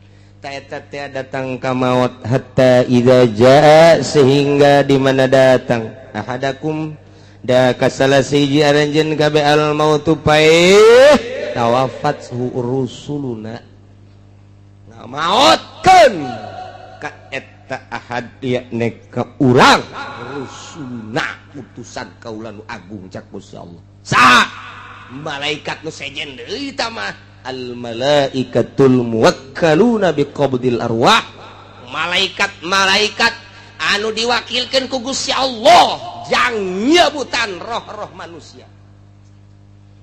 Ta eta teh datang ka maut hatta idza jaa sehingga di mana datang ahadakum da kasala siji aranjeun kabe al mautu paeh tawafat rusuluna ngamaotkeun ka eta ahad yakni ka urang rusuluna utusan kaula nu agung cak Gusti Allah. Sa malaikat nu sejen deui tah mah. Al malaikatul muwakkaluna biqabdil arwah, malaikat-malaikat anu diwakilkan ku Gusti Allah jang nyebutan roh-roh manusia.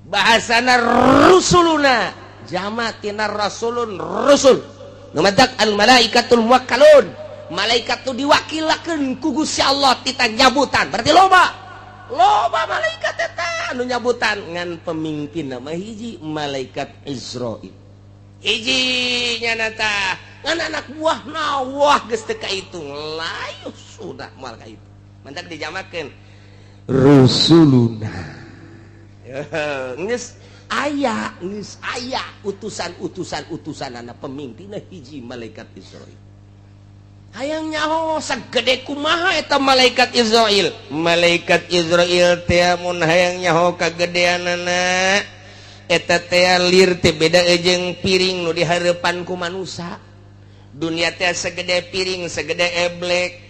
Bahasana rusuluna, jama tina rasulun, rusul. Nu matak al malaikatul muwakkalun, malaikat nu diwakilakeun ku Gusti Allah tita nyabutan. Berarti loba loba malaikat eta anu nyabutan, ngan pemimpin nama hiji, malaikat Izrail hiji nyana tah, ngan anak buah wah geus teu kahitung, layu sudah moal ka itu. Mantak dijamakeun rusuluna. Geus aya, geus aya utusan-utusan, utusan anak pemimpinna hiji, malaikat Izrail. Hayang nyaho sagede kumaha eta malaikat Izrail? Malaikat Izrail teh mun hayang nyaho kagedeanana eta teh lir teh beda jeung piring nu dihareupan ku manusia. Dunia teh segede piring, segede eblek.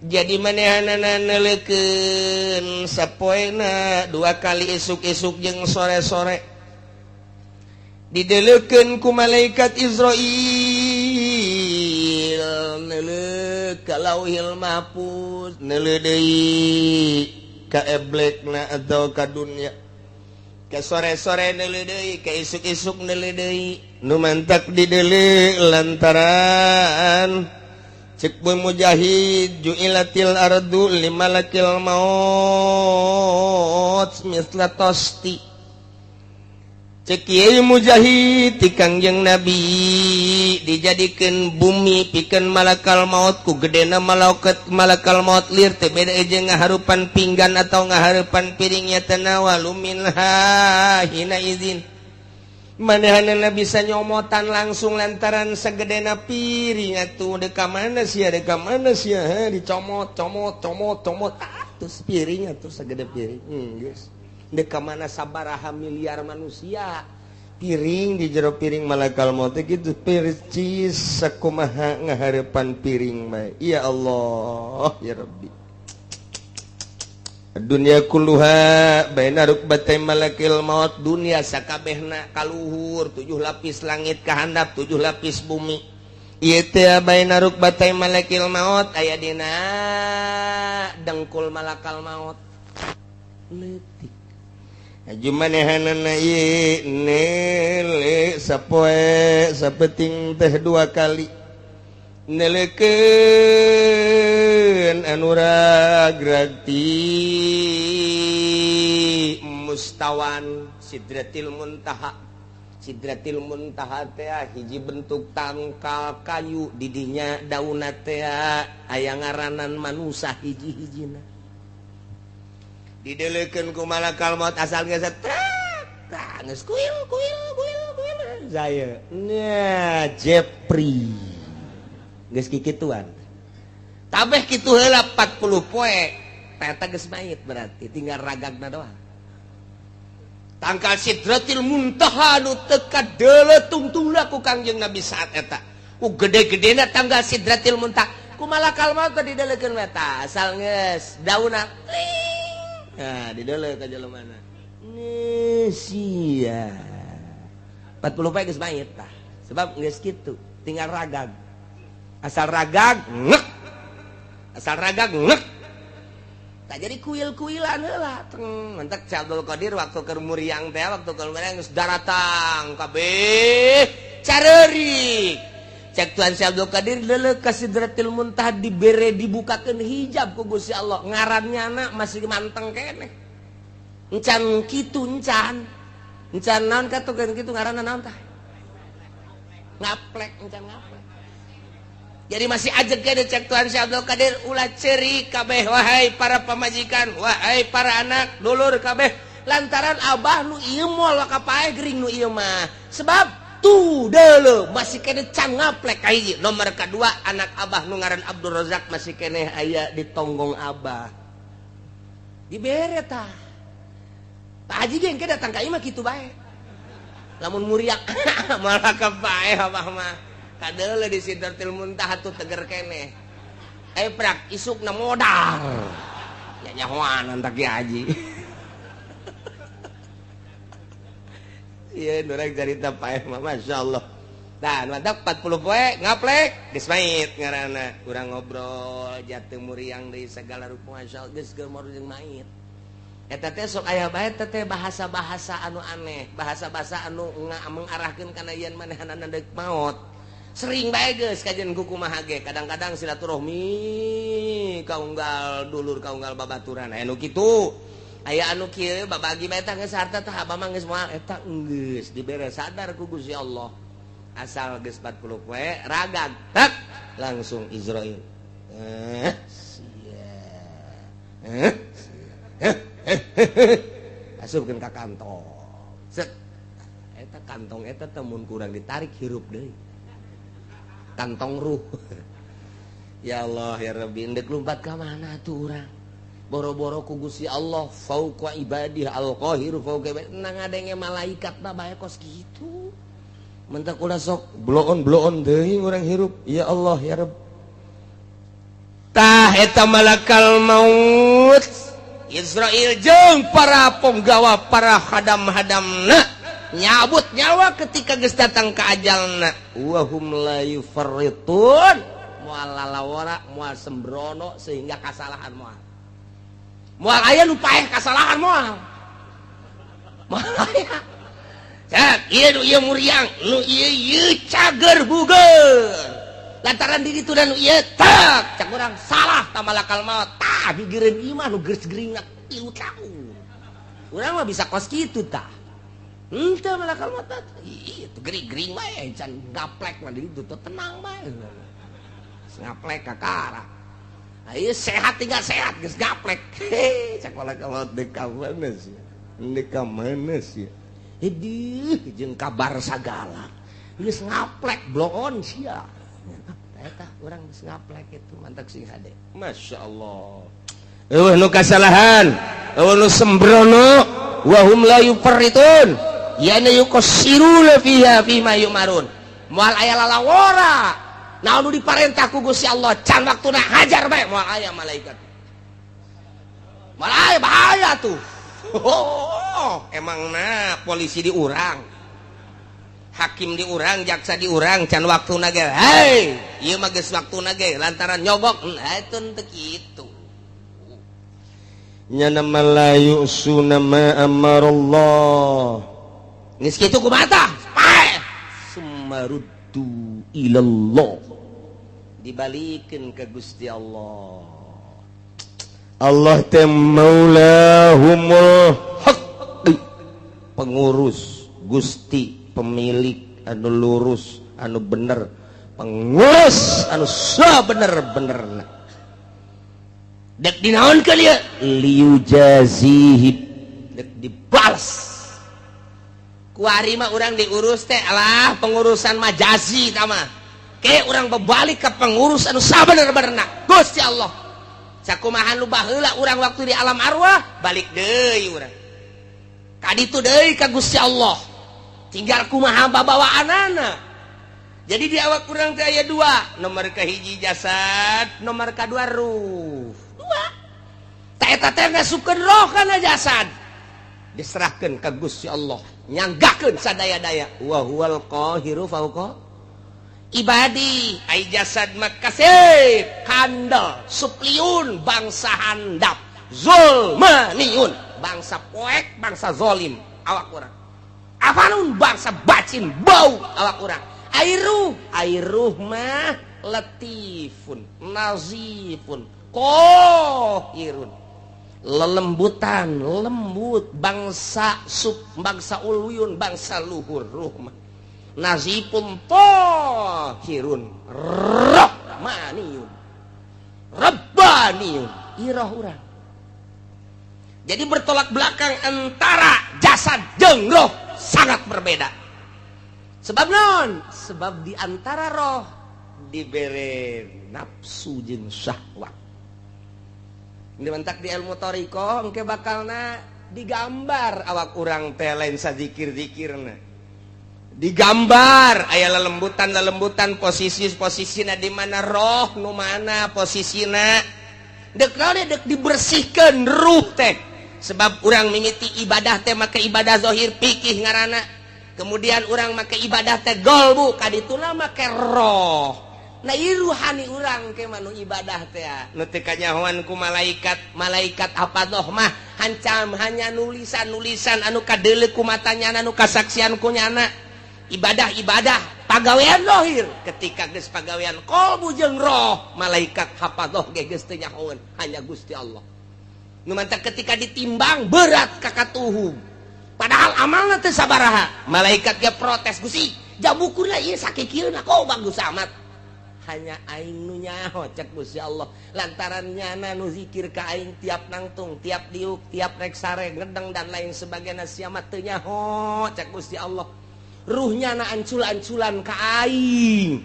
Jadi manehanana neuleukeun sapoena dua kali, isuk-isuk jeung sore-sore, dideleukeun ku malaikat Izrail, neuleuh ka Lauhil Mahfuz, neuleuh deui ka eblekna atau ka dunia, ke sore-sore neuleuh deui, ke isuk-isuk neuleuh deui. Nu mantak dideuleu lantaran cek Bu Mujahid, ju'ilatil ardu limalakil maut misla tosti. Cek Kiai Mujahid ti Kangjeng Nabi, dijadikan bumi pikeun malakal maut. Ku gedena malaikat malakal maut lir teh beda jeung ngaharupan pinggan atau ngaharupan piringnya. Tanawalu minha hina izin, manehanana bisa nyomotan langsung lantaran segedena piring atuh. Deka mana sia, deka mana sia, ha, dicomot, comot, comot, comot atuh piring atuh segede piring. Geus deka mana sabaraha miliar manusia, piring di jero piring malakal maut gitu percis sakumaha ngaharepan piring mah. Ya Allah, ya Rabbi, dunia kulluha baina rukbatay malakil maut. Dunia sakabehna kaluhur, tujuh lapis langit kahandap, tujuh lapis bumi ieu teh baina rukbatay malakil maut, aya dina dengkul malakal maut leutik. Aju manehanana ieu neuleuh sapoe sapeting teh dua kali, neleukeun anu ragrag ti mustawan Sidratil Muntaha. Sidratil Muntaha teh hiji bentuk tangkal kayu, didinya daunna teh aya ngaranan manusa hiji-hijina. Dideleukeun ku malakal maut, asal geus tah geus kuil kuil kuil kuil saya. Nah, Jepri geus kikituan tabeh kitu heula 40 poe eta geus mayit, berarti tinggal ragagna doang. Tangkal Sidratil Muntaha nu teu kadeuleu tungtungna ku Kangjeng Nabi saat eta, ku gede-gedena tangkal Sidratil Muntaha, ku malakal maut teh dideleukeun eta asal geus daunna tling. Nah, dideuleu ka jelema nih sia 40 poe geus mayit tah, sebab geus kitu tinggal ragag, asal ragag ngek, asal ragag ngek. Tak jadi kuil-kuilan heula teng. Mantak Abdul Qadir waktu keur muriang teh, waktu keur muriang geus daratang kabeh careurik. Cek Tuhan Syekh Abdul Qadir, leuleuh ka Sidratil Muntaha, dibere, dibukakeun hijab ku Gusti Allah, ngarannya anak masih manteng keneh, encan kitu, encan encan naon katukeun kitu, ngaranna naon tah, ngaplek, encan ngaplek. Jadi masih aja kene. Cek Tuhan Syekh Abdul Qadir, ulah cerik kabeh wahai para pamajikan, wahai para anak dulur kabeh, lantaran abah nu ieu moal waka paeh gering nu ieu mah, sebab tuh deuleu masih kene can ngaplek kahiji. Nomor kedua, anak abah nu ngaran Abdul Razak masih keneh aya di tonggong abah. Dibere tah Pak Haji ge engke datang ka imah kitu bae, lamun muriak malah kapaeh abah mah kadeuleu di Sidratil Muntaha tuh teger keneh. Eh, prak isukna modal ya, nyahoan tak Ki Haji. Iya, urang cerita paeh mah, Masya Allah. Dan mantap, 40 poe ngaplek geus mait ngaranna. Urang ngobrol jatuh muriang deui segala rupa, Masya Allah, geus gemor jeung mait. Eta teh sok aya bae teh bahasa-bahasa anu aneh, bahasa-bahasa anu mengarahkeun kana yen manehanana deuk maot. Sering bae geus kajian ku kumaha ge, kadang-kadang silaturahmi kaunggal dulur, kaunggal babaturan, aya nu kitu. Aya anu kieu, babagi bae tah, geus harta tah abah mah geus moal eta, geus dibere sadar ku Gusti Allah. Asal geus 40 poe ragag tak langsung Izrail, eh sia, eh sia, asupkeun ka kantong, set. Eta kantong eta teh mun kurang ditarik hirup deui kantong ruh. Ya Allah ya Rabbi, endek lumpat ka mana tuh urang? Boro-boro ku Gusti Allah fauqa ibadih, al-qahiru fauqa ibadih, na ngadenge malaikat mah bae kos kitu. Mentak ulah sok bloon bloon deui urang hirup. Ya Allah ya Rabb. Tah, eta malakal maut Izrail jeung para penggawa, para hadam-hadamna nyabut nyawa ketika geus datang ke ajalna, wa hum la yufarritun, moal lalawara, moal sembrono sehingga kasalahan. Moal, moal aya nu paeh kasalahan, moal, moal aya. Cak, ieu nu ieu muriang, nu ieu ieu cager buger. Lantaran diri itu dan nu ieu tak, cak urang salah ta malakal maut. Tah, gigireun ieu mah nu geus geuringna 3 tahun. Urang mah bisa kos kitu tah. Henteu malakal maut tah. Ieu tuh gering-gering bae can gaplek mah di ditu teh tenang bae. Ngaplek kakara. Ayo sehat, tinggal sehat geus gaplek. Heh, cak malakal maut, deuk ka mana sih? Deuk ka mana sih? Hidih jeung kabar sagala. Geus ngaplek bloon sia. Eta urang geus ngaplek itu mantak sing hade. Masya Allah. Euweuh nu kasalahan, euweuh nu sembrono, wa hum la yufarritun. Yani yuqassiruna fiha fima yumarun. Moal aya lalawora. Naon nu diparentah ku Gusti Allah can waktuna hajar bae, moal aya malaikat. Moal aya, bahaya tuh. Oh, emang nah polisi diurang, hakim diurang, jaksa diurang, can waktuna ge. Hei, ieu mah geus waktuna ge lantaran nyogok. Nah, itu teu kitu. Nyana la yu'suna ma amarallah. Geus kitu kumaha tah? Paeh. Summaruddu ilallah. Dibalikeun ka Gusti Allah. Allah teh maulahumul haq, pengurus Gusti, pemilik anu lurus, anu bener, pengurus anu sabener-benerna. Dek dinaonkeun ieu? Liyujazihi, dek dibalas. Kuari mah urang diurus teh alah, pengurusan majazi tah mah. Ke urang berbalik ke pengurus anu sabener-benerna, Gusti Allah. Sakumaha nu baheula urang waktu di alam arwah, balik deui urang kaditu deui ka Gusti Allah, tinggal kumaha babawaanana. Jadi di awak urang teh aya dua, nomor kahiji jasad, nomor kadua ruh, dua. Tak eta teh ngasupkeun roh kana jasad, diserahkeun ka Gusti Allah, nyanggakeun sadaya-daya, wa huwal qahiru fauqa ibadi. Ai jasad mah kasep kandel supliun, bangsa handap, zulmaniun, bangsa poek, bangsa zolim awak urang, afanun, bangsa bacin bau awak urang. Ai ruh, ai ruh mah latifun nazifun kohirun, lelembutan, lembut, bangsa sub, bangsa uluyun, bangsa luhur. Ruh mah nazifun tohirun rahmaniyun rabbaniyun, iroh urang. Jadi bertolak belakang antara jasad jeung roh, sangat berbeda. Sebab non, sebab di antara roh dibere nafsu jeung syahwat. Ini mentak di ilmu toriko engke bakalna digambar awak urang teh, lain sadikir-dikirna digambar aya lelembutan lelembutan, posisi posisina di mana, roh nu mana posisina, dek naon, dek dibersihkan ruh teh. Sebab urang mimiti ibadah teh make ibadah zahir, pikih ngarana. Kemudian urang make ibadah teh golbu kadituna make roh. Nah ieu ruhani urang ke manu ibadah teh nu teu kanyahoan ku malaikat. Malaikat hafadah mah hancam hanya nulisan-nulisan anu kadeuleu ku matanya anu kasaksian ku nyana. Ibadah-ibadah pagawean lohir ketika geus pagawean qalbu jeung roh malaikat hafadah ge geus teu nyahoeun hanya Gusti Allah. Nu mantak ketika ditimbang berat ka katuhum. Padahal amalna teu sabaraha. Malaikat ge protes, Gusti, jabukurna ieu sakikieuna kok bagus amat. Hanya aing nu nyaho cek Gusti Allah. Lantaran nyana nu zikir ka aing tiap nangtung, tiap diuk, tiap rek sare, ngedeng dan lain sebagainya sia mah teu nyaho cek Gusti Allah. Ruhnya na ancul-anculan ka aing.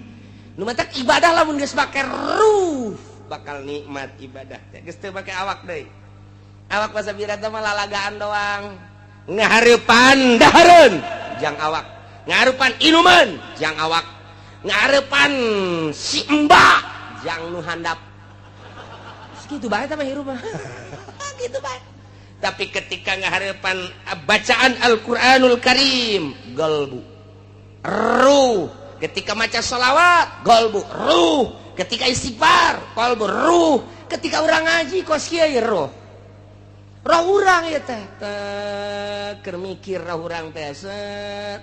Nu matak ibadah lamun geus make ruh bakal nikmat ibadah teh. Geus teu make awak deui. Awak masa birata mah lalagaan doang. Ngahareupan dahareun jang awak, ngahareupan inuman jang awak, ngahareupan si embak jang nu handap. Kitu bae tah mah hirup mah. Kitu bae. Tapi ketika ngahareupan bacaan Al-Qur'anul Karim, galbu ruh. Ketika maca sholawat, galbu ruh. Ketika istighfar, qalbu ruh. Ketika urang ngaji kos kieu roh. Roh urang ieu teh keur mikir roh urang teh set.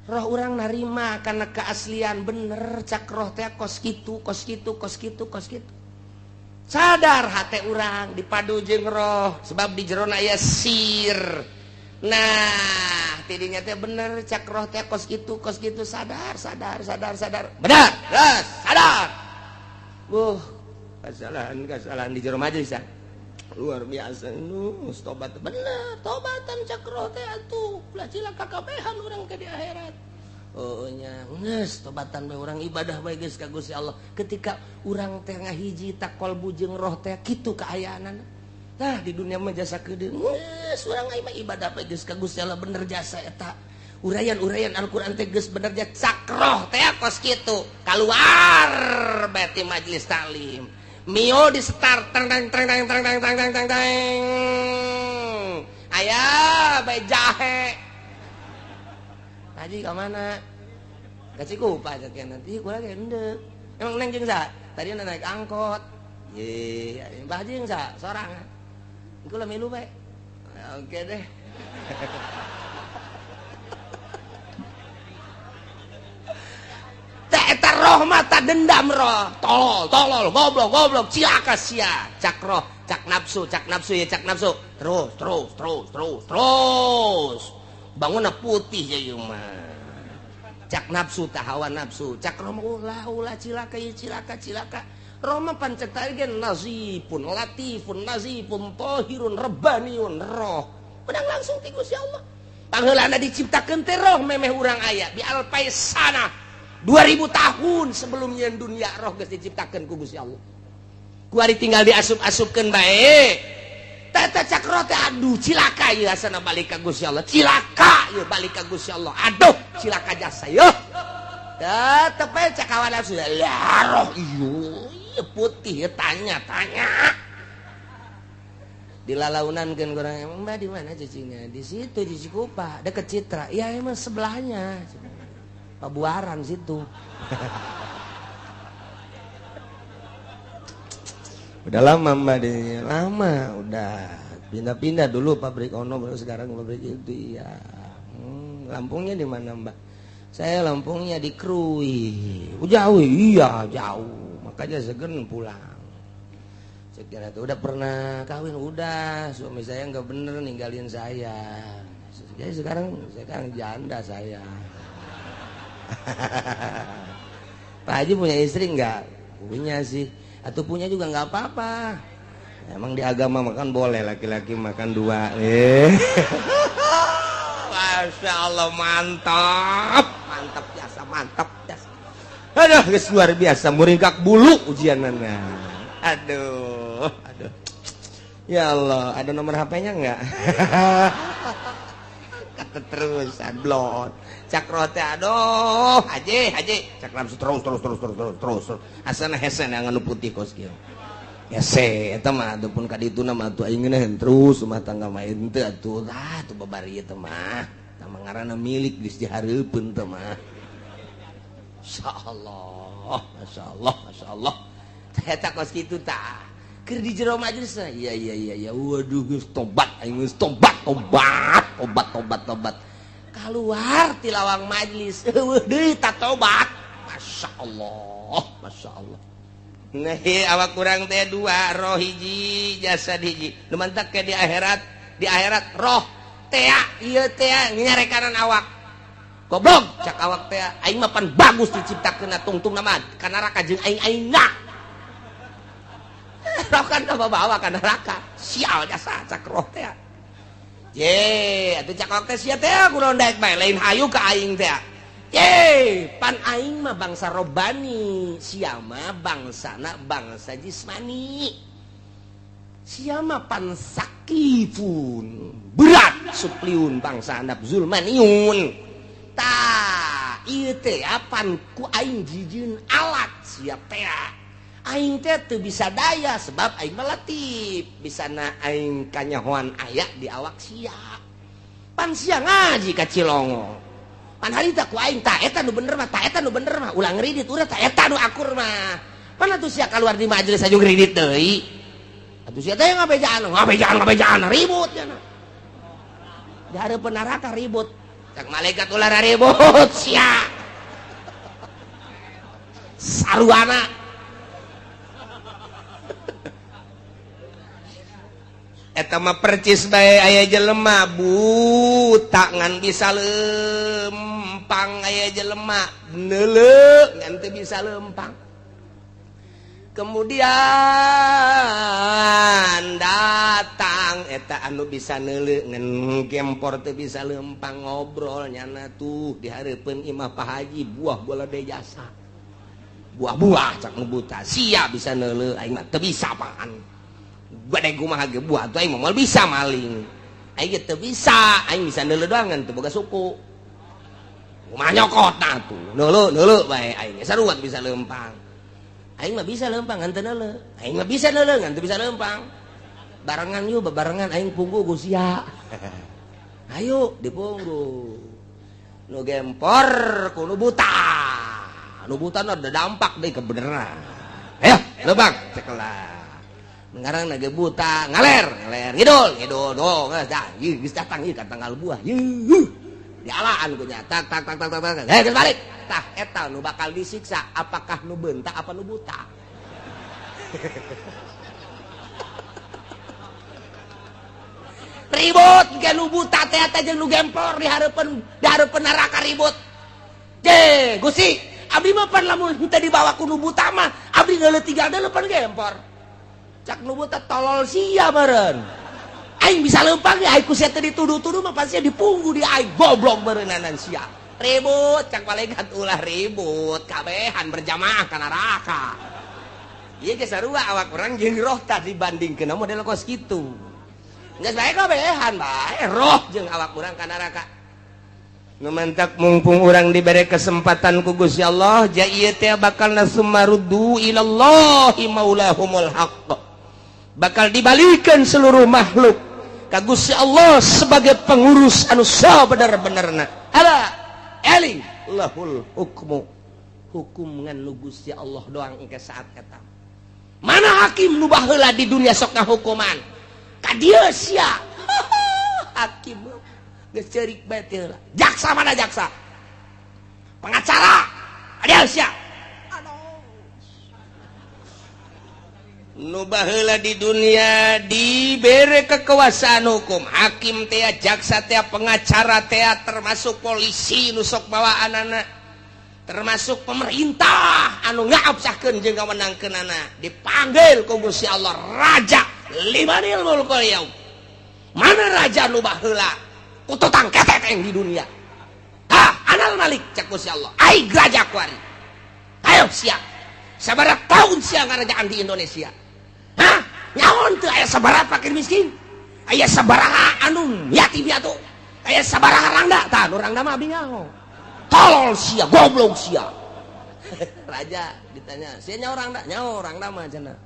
Roh urang narima karena keaslian bener cak roh teh kos kitu, kos kitu, kos kitu, kos kitu. Sadar hate urang dipadu jeung roh sebab di jerona aya sir. Nah, tidinya teh bener cak roh teh kos kitu, kos kitu, sadar, sadar, sadar, sadar. Benar, geus, sadar. Kesalahan, kesalahan di jero majelis ya. Luar biasa nu tobat bener, tobatan cak roh teh atuh. Ulah cilaka kabehan urang ke di akhirat. Oh nya, geus tobatan bae urang ibadah bae geus ka Gusti Allah. Ketika urang teh ngahiji tak qalbu jeung roh teh kitu kaayaanana. Tah di dunia mah jasa kedeung. Geus urang mah ibadah bae geus ka Gusti Allah bener jasa eta. Uraian-uraian Al-Qur'an teh geus bener jasa cak roh teh kos kitu. Kaluar bae ti majelis taklim. Mio di start tang tang tang tang tang tang tang tang tang tang. Aya bae jahe. Haji ka mana? Ka Cikupa cek nanti kula ge henteu. Emang neng jeung saha? Tadi naik angkot. Ye, Mbah Haji jeung saha? Sorangan. Kula milu bae. Oke deh. Eta roh mata dendam roh, tolol, tolol, goblok, goblok, cilaka sia, cak roh, cak nafsu ya cak nafsu, terus, terus, terus, terus, terus, bangunna putih ya ieu mah, cak nafsu tah hawa nafsu, cak roh mah ulah, ulah cilaka ya cilaka, cilaka, roh mah pancet ge nazifun, latifun, nazifun, tohirun, rebaniun, roh, menang langsung ti Gusti Allah, pangheulana diciptakeun teh roh memeh urang aya bi alpai sana. 2000 tahun sebelumnya dunia roh geus diciptakeun ku Gusti Allah. Kuari tinggal diasup-asupkeun bae. Tata cak roh teh aduh cilaka ieu asana balik ka Gusti Allah. Cilaka ieu balik ka Gusti Allah. Aduh cilaka jasa ieu. Tetep bae cak hawa nafsu. Ya roh ieu putih tanya tanya. Dilalaunankeun kurang emang Mbak di mana cicingnya? Di situ di Cikupa, deket Citra. Ya emang sebelahnya. Pabuaran situ. Udah lama Mbak di lama udah pindah-pindah dulu pabrik ono baru sekarang pabrik itu iya. Lampungnya di mana Mbak? Saya Lampungnya di Krui. Oh, jauh iya jauh. Makanya segen pulang. Sekian itu udah pernah kawin udah suami saya nggak bener ninggalin saya. Jadi sekarang janda saya. Pak Haji punya istri enggak? Punya sih. Atau punya juga enggak apa-apa. Emang di agama makan boleh laki-laki makan dua. Masya Allah mantap. Mantap jasa, mantap jasa. Aduh, luar biasa muringkak bulu ujianana. Aduh, aduh. Ya Allah, ada nomor HP-nya enggak? Keterusan blon. Cak roh teh aduh, haji, haji. Cak nafsu terus terus terus terus terus terus. Asana hese yang anu putih kos kieu. Hese eta mah atuh pun ka dituna mah atuh aing ngeunaheun terus rumah tangga mah henteu atuh. Ah, tuh babari eta mah. Tah ngaranna milik geus dihareupeun teh mah. Masyaallah, masyaallah, masyaallah. Eta kos kitu tah. Keur di jero majelis iya iya iya iya waduh geus tobat aing geus tobat tobat tobat tobat tobat. Keluar ti lawang majelis eueuh deui ta tobat. Masyaallah, masyaallah. Nah, awak kurang teh dua, roh hiji, jasad hiji. Nu mantak ke di akhirat roh tea, ieu tea nyarekanan awak. Goblok cak awak teh, aing mah pan bagus diciptakeun tungtungna mah ka neraka jeung aing aingna. Roh kan bawa ka neraka. Sial jasa cak roh teh. Ye, atuh cak awak teh sia teh kunaon daek bae lain hayu ka aing teh. Ye, pan aing mah bangsa robani, sia mah bangsana bangsa jismani. Sia mah pan sakifun, berat supliun bangsa handap zulmaniun. Tah, ieu teh pan ku aing jijieun alat sia teh. Aing teh teu bisa daya sebab aing mah latif, bisana aing kanyahoan aya di awak sia. Pan sia ngaji ka Cilongo. Pan harita ku aing ta eta nu bener mah, ta eta nu bener mah, ulah ngridit urang ta eta nu akur mah. Pan atuh sia kaluar di majelis aju ngridit deui. Atuh sia teh ngabejaan, ngabejaan, ngabejaan ribut cenah. Di hareupeun neraka ribut. Cak malaikat ulah ribut sia. Saruana. Eta mah percis bae aya jelema buta ngan bisa lempang, aya jelema neuleu ngan teu bisa lempang. Kemudian datang eta anu bisa neuleu ngan gempor teu bisa lempang, ngobrol nyana tuh di hareupeun imah Pak Haji buah bola de jasa. Buah-buah cak nu buta sia bisa neuleu aing mah teu bisa apaan. Gede kumaha ge buah tuh aing mah moal bisa maling. Aing ge teu bisa, aing bisa neuleu doang ngan teu boga suku. Kumaha nyokot nah tuh, neuleu neuleu bae aing ge sarua bisa lempang. Aing mah bisa lempang ngan teu neuleu. Aing mah bisa neuleu ngan teu bisa lempang. Barengan yuk bebarengan aing punggu ku sia. Ayo dipunggu. Nu gempor ku nu buta. Nu buta ada dampak deui kebeneran. Ayo, lempang cekelah. Ngarang nage buta ngaler ngaler ngidul ngidul dong geus dah ieu geus datang ieu ka tanggal buah ieu dialaan ku nya tak tak tak tak tak heh geus balik tah eta nu bakal disiksa apakah nu beunta apa nu buta. Ribut ge nu buta teh eta jeung nu gempor di hareupeun neraka ribut. Je Gusti abdi mah pan lamun teu dibawa ku nu buta mah abdi geuleuh tiga deuleuh pan gempor. Cak nu buta tolol sia meureun. Aing bisa lempang ya aing ku sia teu dituduh-tuduh mah pasti dipunggu di aing goblok meureunnanan sia. Ribut cak malaikat ulah ribut kabehan berjamaah ka neraka. Ieu ge sarua awak urang jeung roh tah dibandingkeun model kos kitu. Geus bae kabehan bae roh jeung awak urang ka neraka. Nu mantak mumpung urang dibere kesempatan ku Gusti Allah, ja ieu teh bakal nasumaruddu ilallahi maulahumul haqq. Bakal dibalikan seluruh makhluk ka Gusti Allah sebagai pengurus anu sabener-benerna. Ala eling lahul hukmu. Hukum ngan nu Gusti Allah doang engke saat eta. Mana hakim nu baheula di dunia sok ngahukuman? Ka dieu sia. Hakim geus ceurik bae teh heula. Jaksa mana jaksa? Pengacara. Adieu sia. Nu baheula di dunia dibere kekuasaan hukum, hakim teh, jaksa teh, pengacara teh, termasuk polisi nu sok bawaanana, termasuk pemerintah anu ngaabsahkeun jeung ngamenangkeunana, dipanggil ku Gusti Allah raja limanil mulkul yaum. Mana raja nu baheula kututang ketek yang di dunia? Ha, anal malik cak Gusti Allah. Aing raja kuari. Ayo siap. Sabaraha tahun sia ngarajaan di Indonesia? Hah? Nyaon teu aya sabaraha fakir miskin? Aya sabaraha anu yatim piatu? Aya sabaraha rangda? Tah, nu rangda mah abi nyaho. Tolol sia, goblok sia. Raja ditanya, sia nyaho rangda? Nyaho rangda mah cenah.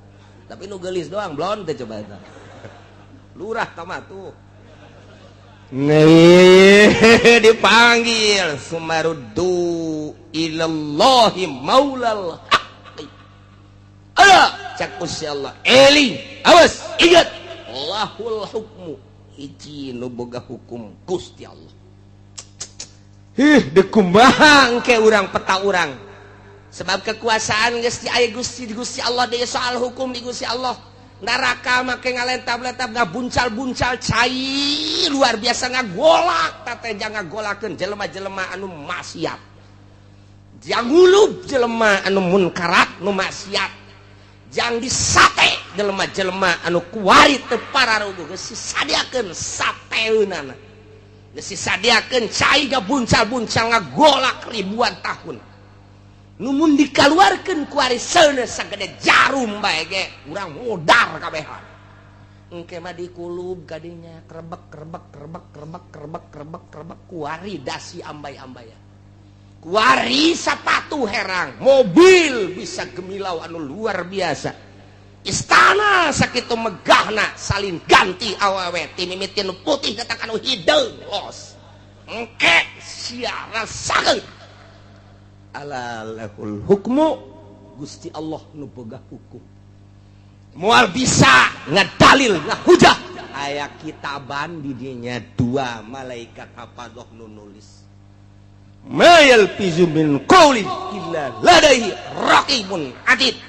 Tapi nu geulis doang, blon teh coba eta. Lurah tah mah tuh. Nih dipanggil sumaruddu ilallahi maulal haqqi. Ala cak Gusti Allah, eling, awas, ingat, lahul hukmu, hiji nu boga hukum Gusti Allah. Ih, dekumaha engke urang, peta urang? Sebab kekuasaan geus di aya Gusti, di Gusti Allah deui, soal hukum di Gusti Allah. Neraka make ngalentab-lentab, ngabuncal-buncal cai luar biasa, ngagolak teh, ngagolakeun jelema-jelema anu maksiat, jang ngulub jelema anu munkarat, nu maksiat, jang disate jelema-jelema anu kuari teu pararuguh. Geus disadiakeun sateunana, geus disadiakeun cai ngabuncal-buncal, ngagolak ribuan tahun. Numun dikaluarkeun kuari seuneu sagede jarum bae ge urang modar kabehan. Engke mah dikulub kadinya, krebek krebek krebek krebek krebek krebek krebek, kuari dasi ambay-ambayan, kuari sapatu herang, mobil bisa gemilau anu luar biasa, istana sakitu megahna, salin ganti awewe ti mimiti nu putih datang anu hideung los. Engke sia rasakeun. Ala lahul hukmu, Gusti Allah nu boga hukum, moal bisa ngedalil, ngahujah. Aya kitaban di dinya, dua malaikat hafadah nu nulis. Ma yalfizu min qaulin illa ladaihi raqibun atid.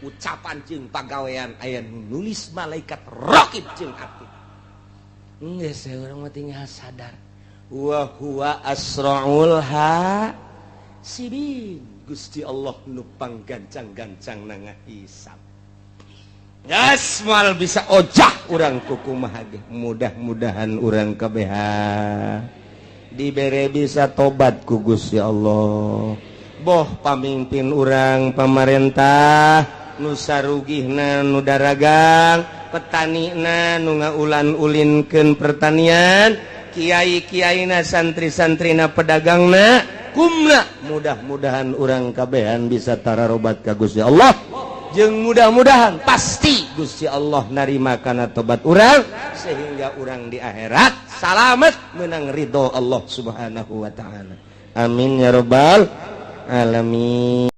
Ucapan jeung pagawean aya nu nulis, malaikat raqib jeung atid. Geus, urang mah tinggal sadar wa huwa asraul hasibin. Gusti Allah nu panggancang-gancang na ngahisab. Gas, moal bisa ojah urang kukumaha ge. Mudah-mudahan urang kabehan dibere bisa tobat ku Gusti Allah, boh pamimpin urang, pamarentah nu sarugihna, nu daragang, petani na nu ngaulan ulinkeun pertanian, kiai-kiaina, santri-santrina, pedagangna, kumna. Mudah-mudahan urang kabehan bisa tararobat ka Gusti Allah, jeung mudah-mudahan pasti Gusti Allah narima kana tobat urang sehingga urang di akhirat salamet, menang ridho Allah Subhanahu wa taala. Amin ya robbal alamin.